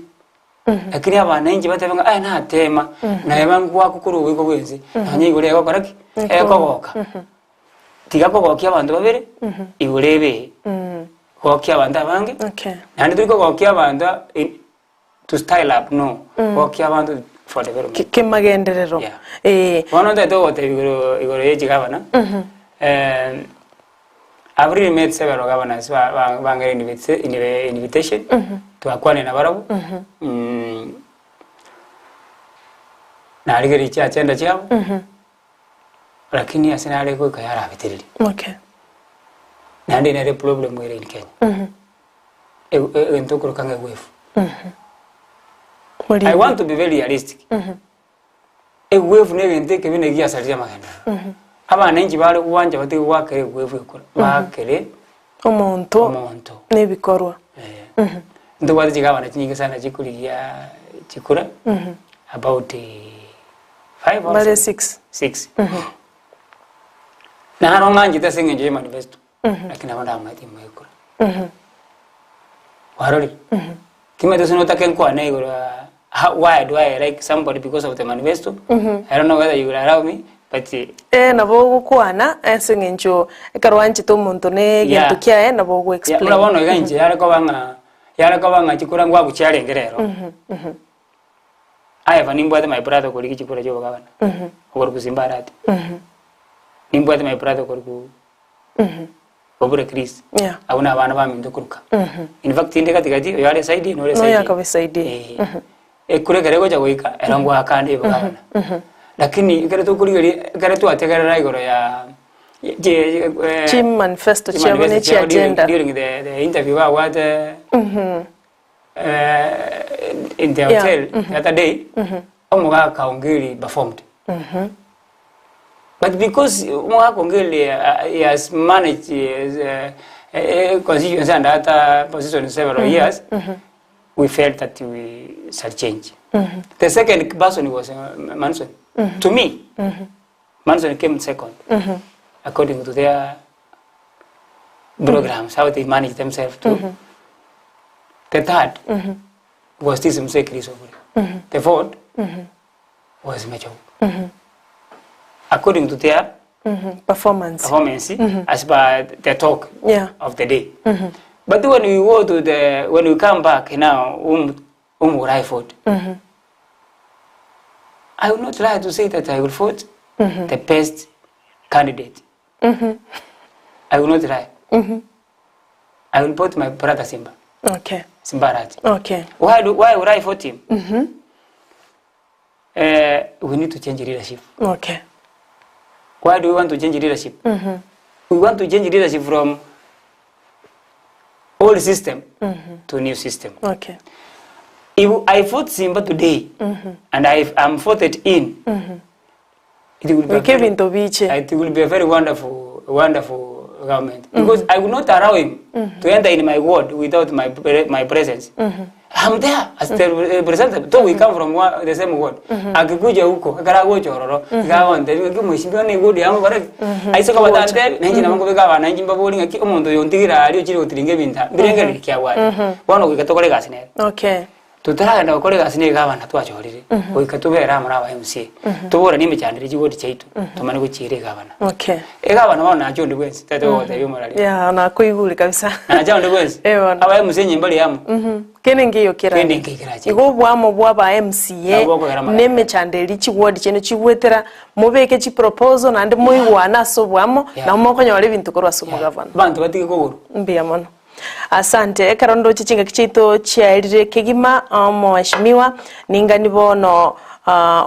Lakini abananchi batebe ng'a aye natema, naye bangwakwa korwa oboiko bw'ense, nonya igoro egokora ki? Ekogoka. Tiga kogokia abanto babere, igoro ebe eye. Gokia abanto abange, Okay. naende tori kogokia abanto in to style up no, gokia abanto for development. Ki- Kemagenderero. Yeah. Eh. Bono ntagete gogotebia igoro igoro ya chigavana, I've really met several governors ba- ba- bangere invite- invi- invitation twakwane na barabwo narigereria chiagenda chiabo lakini ase nare goika yarabetereria Okay. naende nere problem ere in Kenya E- e- egento okoroka ng'a egwefu Muri I want to be very realistic Egwefu negento ekebe na egiasarire amagenderero. Abananchi bare gwancha batige goakera egwefu ekura, baakere Omonto omonto. na ebikorwa. Eh. Ntobwate chigavana chinyinge sana chikorigia chikura about five or Bare seven. six. Six. Naro ng'anchete ase eng'encho ya manifesto, lakini nabo ndamaete imoe ekura. Kwarorire? Timanyeti gose notake nkwane igoro ya how why do I like somebody because of the manifesto, I don't know whether you will allow me but Eh, nabo ogokwana ase eng'encho ekero oanchete omonto na egento Yeah. kiaye nabo ogo Yeah, explain. buna bono iga inche yare koba ng'a yare koba ng'a chikura ngwabu chiarenge rero. Aye aba nimbwate my brother okorigia chikura chia obogabana, okorokwa Simba Arati. Nimbwate my brother okorokwa Obure Chris. Yeah. Abwo na abana baminto koruka. In fact inde gatigati oyo are side eye nore Noyo side eye. akaba eside eye. Eh. Ekura ekero egocha goika ero ngoakande ebogabana. Lakini ekero tokorigereria ekero twategerera igoro ya chi Chi manifesto chiabo ne chi agenda. during the interview babwate in the hotel the other day, omogaka Ongeri performed. But because omogaka Ongeri he has managed constituency and other positions several years, we felt that we shall change. The second person was Manson. To me, Manson came second, according to their programs, how they manage themselves too. The third was this Mzee Chris Obure. The fourth was Machau. According to their Performance. performance, as per the talk of the day. But when we go to the, when we come back now, would I vote? I will not lie to say that I will vote the best candidate. I will not lie. I will vote my brother Simba. Simba Arati. Why would I vote him? We need to change leadership. Why do we want to change leadership? We want to change leadership from old system to new system. If I vote Simba today and I am voted in, it will be a Goika very, ebinto biche. it will be a very wonderful, wonderful government because I would not allow him to enter in my ward without my pre- my presence. I'm there as the representative though we come from one, the same ward. Akikuja huko ekero agocha ororo iga agontebia ng'aki omweshimiwa ne ward yamo bare aise koba tantebi nainche nabo nkobeka abananchi mbabori ng'aki omonto oyo ontigire aria ochire gotiringa ebinto aa mbirengererio ki abwate. Bono goika tokore egasi nere. Okay. Totaragenda gokora egasi na egavana twachorire, goika tobere amo na aba MCA, toboranie emechandero ye chigoti chiaito, tomanye gochiira egavana. Okay. Egavana bono nache onde bwensi, tari togotebia omoraria. Yeah, nakoigure kabisa. Nache onde bwensi, Eh, bono. aba MCA nyimba ria amo, Kende nkeiyo kera. Kende nkeiyo kerache. Igo oboamo bwa aba MCA Nabo bokogera na amagena. emechando eria chiward chiaino chigwetera, mobeke chiproposal naende moigwane ase oboamo, Yeah. nabo mokonyora ebinto korwa ase omogavana. Abanto batige kogoro. Mbuya mono. Asante. Ekero ndoche chingaki chiaito chiaerire kegima, Omweshimiwa, ningani bono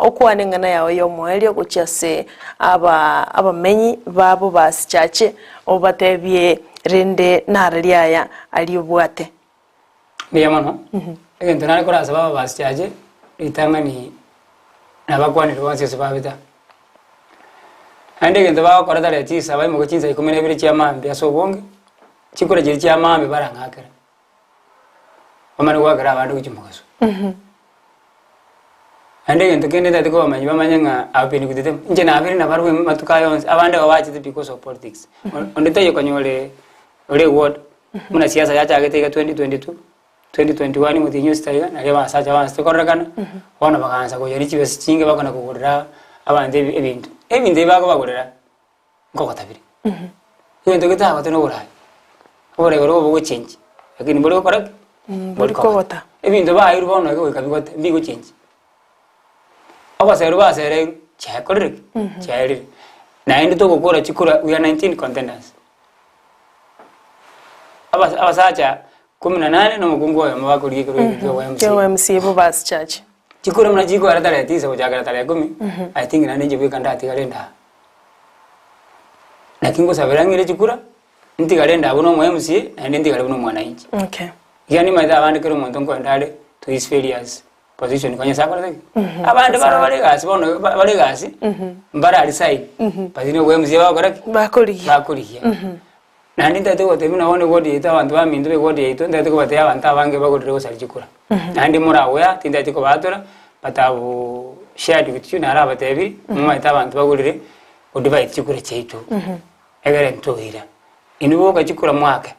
okwane eng'ana yao y'omoerio gochia ase aba abamenyi babo ba Sichache, obatebie rende narari aya aria obwate. Mbuya mono, egento nare korasaba aba ba Sichache, ritang'ani nabakwanire bonsi ase babeta. Naende egento bagokora tarehe tisa baimoke chinsa ikomi na ibere chia mambia ase obonge, Chikura chiria chia maambia barang'akera, bamanye goakera abande gochia omogaso. Naende egento kende ntagete kobamanyia bamanye ng'a I've been with them, inche nabeire nabarabwo amatuko aya onsi, abande igo bachete because of politics. Onde taiyo konyora ore eward, buna siasa yachagete iga 2022, 2021 motienyi osita iga, nario abasacha baanchete kororekana, bono bagaansa koyia chibesa chinge bakona kogorera abanto ebi ebinto. Ebinto ebi bakobagorera. Nkogotabire. Egento getagote noboraai, oborai boria bogochengi, lakini mbori gokora ki? Mbori kogota. Ebinto baeirwe bono iga goika bigote, mbigochengi. Ogoserwa basereirwe, chiakorire ki? Chiaerire. Naende togokora chikura, we are 19 contenders. Abas abasacha kumi na nane na omokungu oyomo bakorigia ekerogo eke kia obo Kia MCA. MCA bo basi chache. Chikura buna chikoera tarehe tisa gochakera tarehe kumi, I think naende inche bweka ndatigare ndaa. Naki ngosabera ng'ire chikura, ntigare ndaa buna omo MCA, naende ntigare buna omwananchi. Okay. Ekiagera nimanyete abande kera omonto nkoenda are to his various position konya ase akorete ki? Abande baro bare egasi bono ba- bare egasi, mbara resign, but nigo MCA bagokora ki? Bakorigia. Bakorigia. Naende ntagete gobatebia buna bono eward yaito abanto baminto ba eward yaito ntagete kobatebia abanto abange bagorire gosaria chikura. Naende moragwea tintagete kobatora but I've shared with you narabatebirie momanyete abanto bagorire godivide chikura chiaito egere ntoira. Inwe boka chikura mwake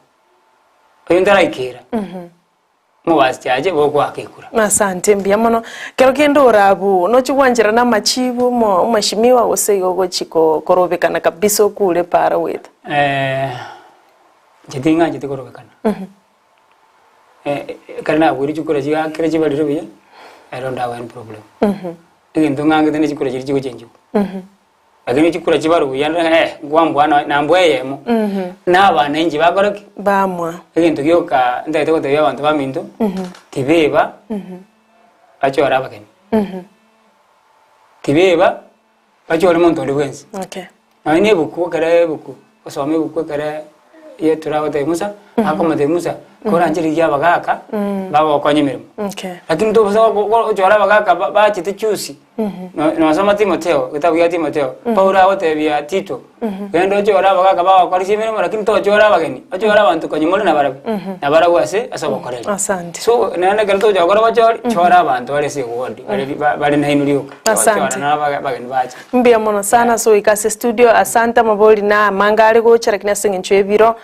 oyo ntaraikera. Omobasi ache gokoaka ekura. Asante mbuya mono. Kero kende orabwo nochi gwanchera na amachibu omo omweshimiwa gose igo ogochi ko korobekana kabisa okure para goeta. Inche ting'ancheti korobekana. Ekero nabuire chikura chiakire chibarire buya, I don't have any problem. Egento ng'angete ne chikura chiria chigochenjiwa. Lakini chikura chibarwe buya ng'a eh, nkwambua nonya nambua eyemo, na abananchi bakore ki? Bamwa. Egento gioka ntagete gotebia abanto baminto, tibeba bachore abageni. Tibeba bachore monto onde bwensi. Okay. Nonya na ebuku ekere ebuku, osome ebuku ekere Yetro agotebia Musa, akomotebia Musa, koranche rigia abagaka, bagokonya emeremo. Okay. Lakini tobosa gochora abagaka bachete chusi, Nosoma Timotheo, egetabu gia Timotheo, Paulo agotebia Tito, genda ochore abagaka bagokorisia emeremo lakini tochora abageni, ochore abanto konya more nabarabwo, nabarabwo ase ase obokoreri. Asante. So, naende ekero togocha gokora obochori, chora abanto bare ase eward, bare bare nainwe rioka, Asante. tochora na abageni bache. Mbuya mono sana ase goika ase studio, asante amabori na amange are gocha lakini ase eng'encho y'ebiro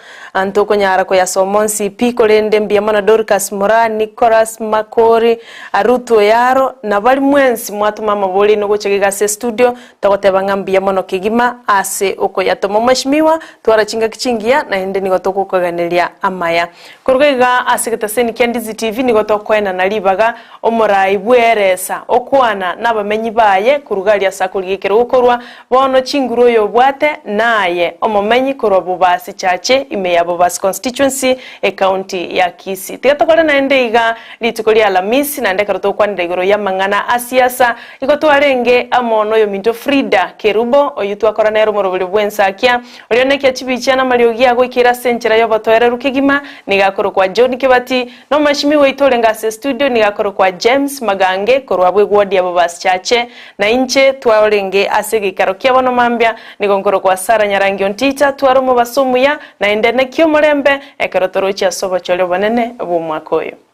Ntokonyara koyasoma onsi pi, korende mbuya mono Dorcas Moraa, Nicholas Makori, Ruth Oyaro, na baria mwensi mwatoma amabori aino gocha iga ase estudio, togoteba ng'a mbuya mono kegima ase okoyatoma. Mweshimiwa, twara chingaki chingiya, naende nigo togokoganeria amaya. Korwa iga ase egetaseni kia Ndizi TV nigo tokoenana ribaga omorai bw'eresa okwana nabamenyi baye korwa aria ase akorigia ekerogo korwa Bono chinguru oyobwate naye omomenyi korwa Bobasi Chache ime ya Bobasi Constituency. Constituency, Ekaunti ya Kisii. Tiga tokore naende iga rituko ria Alamisi, naende ekero togokwanera igoro y'amang'ana a siasa, igo twarenge amo noyominto Frida Kerubo, oyio twakora nere omoroberio bw'ensakia, oria onekia chibicha namariogi agoikera ase enchera y'obotoereru kegima, nigo akorokwa John Kibati, na omweshimiwa oito orenge ase estudio nigo akorokwa James Magange korwa abwo eward ya Bobasi Chache, na inche twarenge ase egeikaro kia bono mambia, nigo nkorokwa Sarah Nyarangi Ontita, tware omobaso omuya, naende naki omorembe, ekero torochie ase obochori obonene bw'omwaka oyo.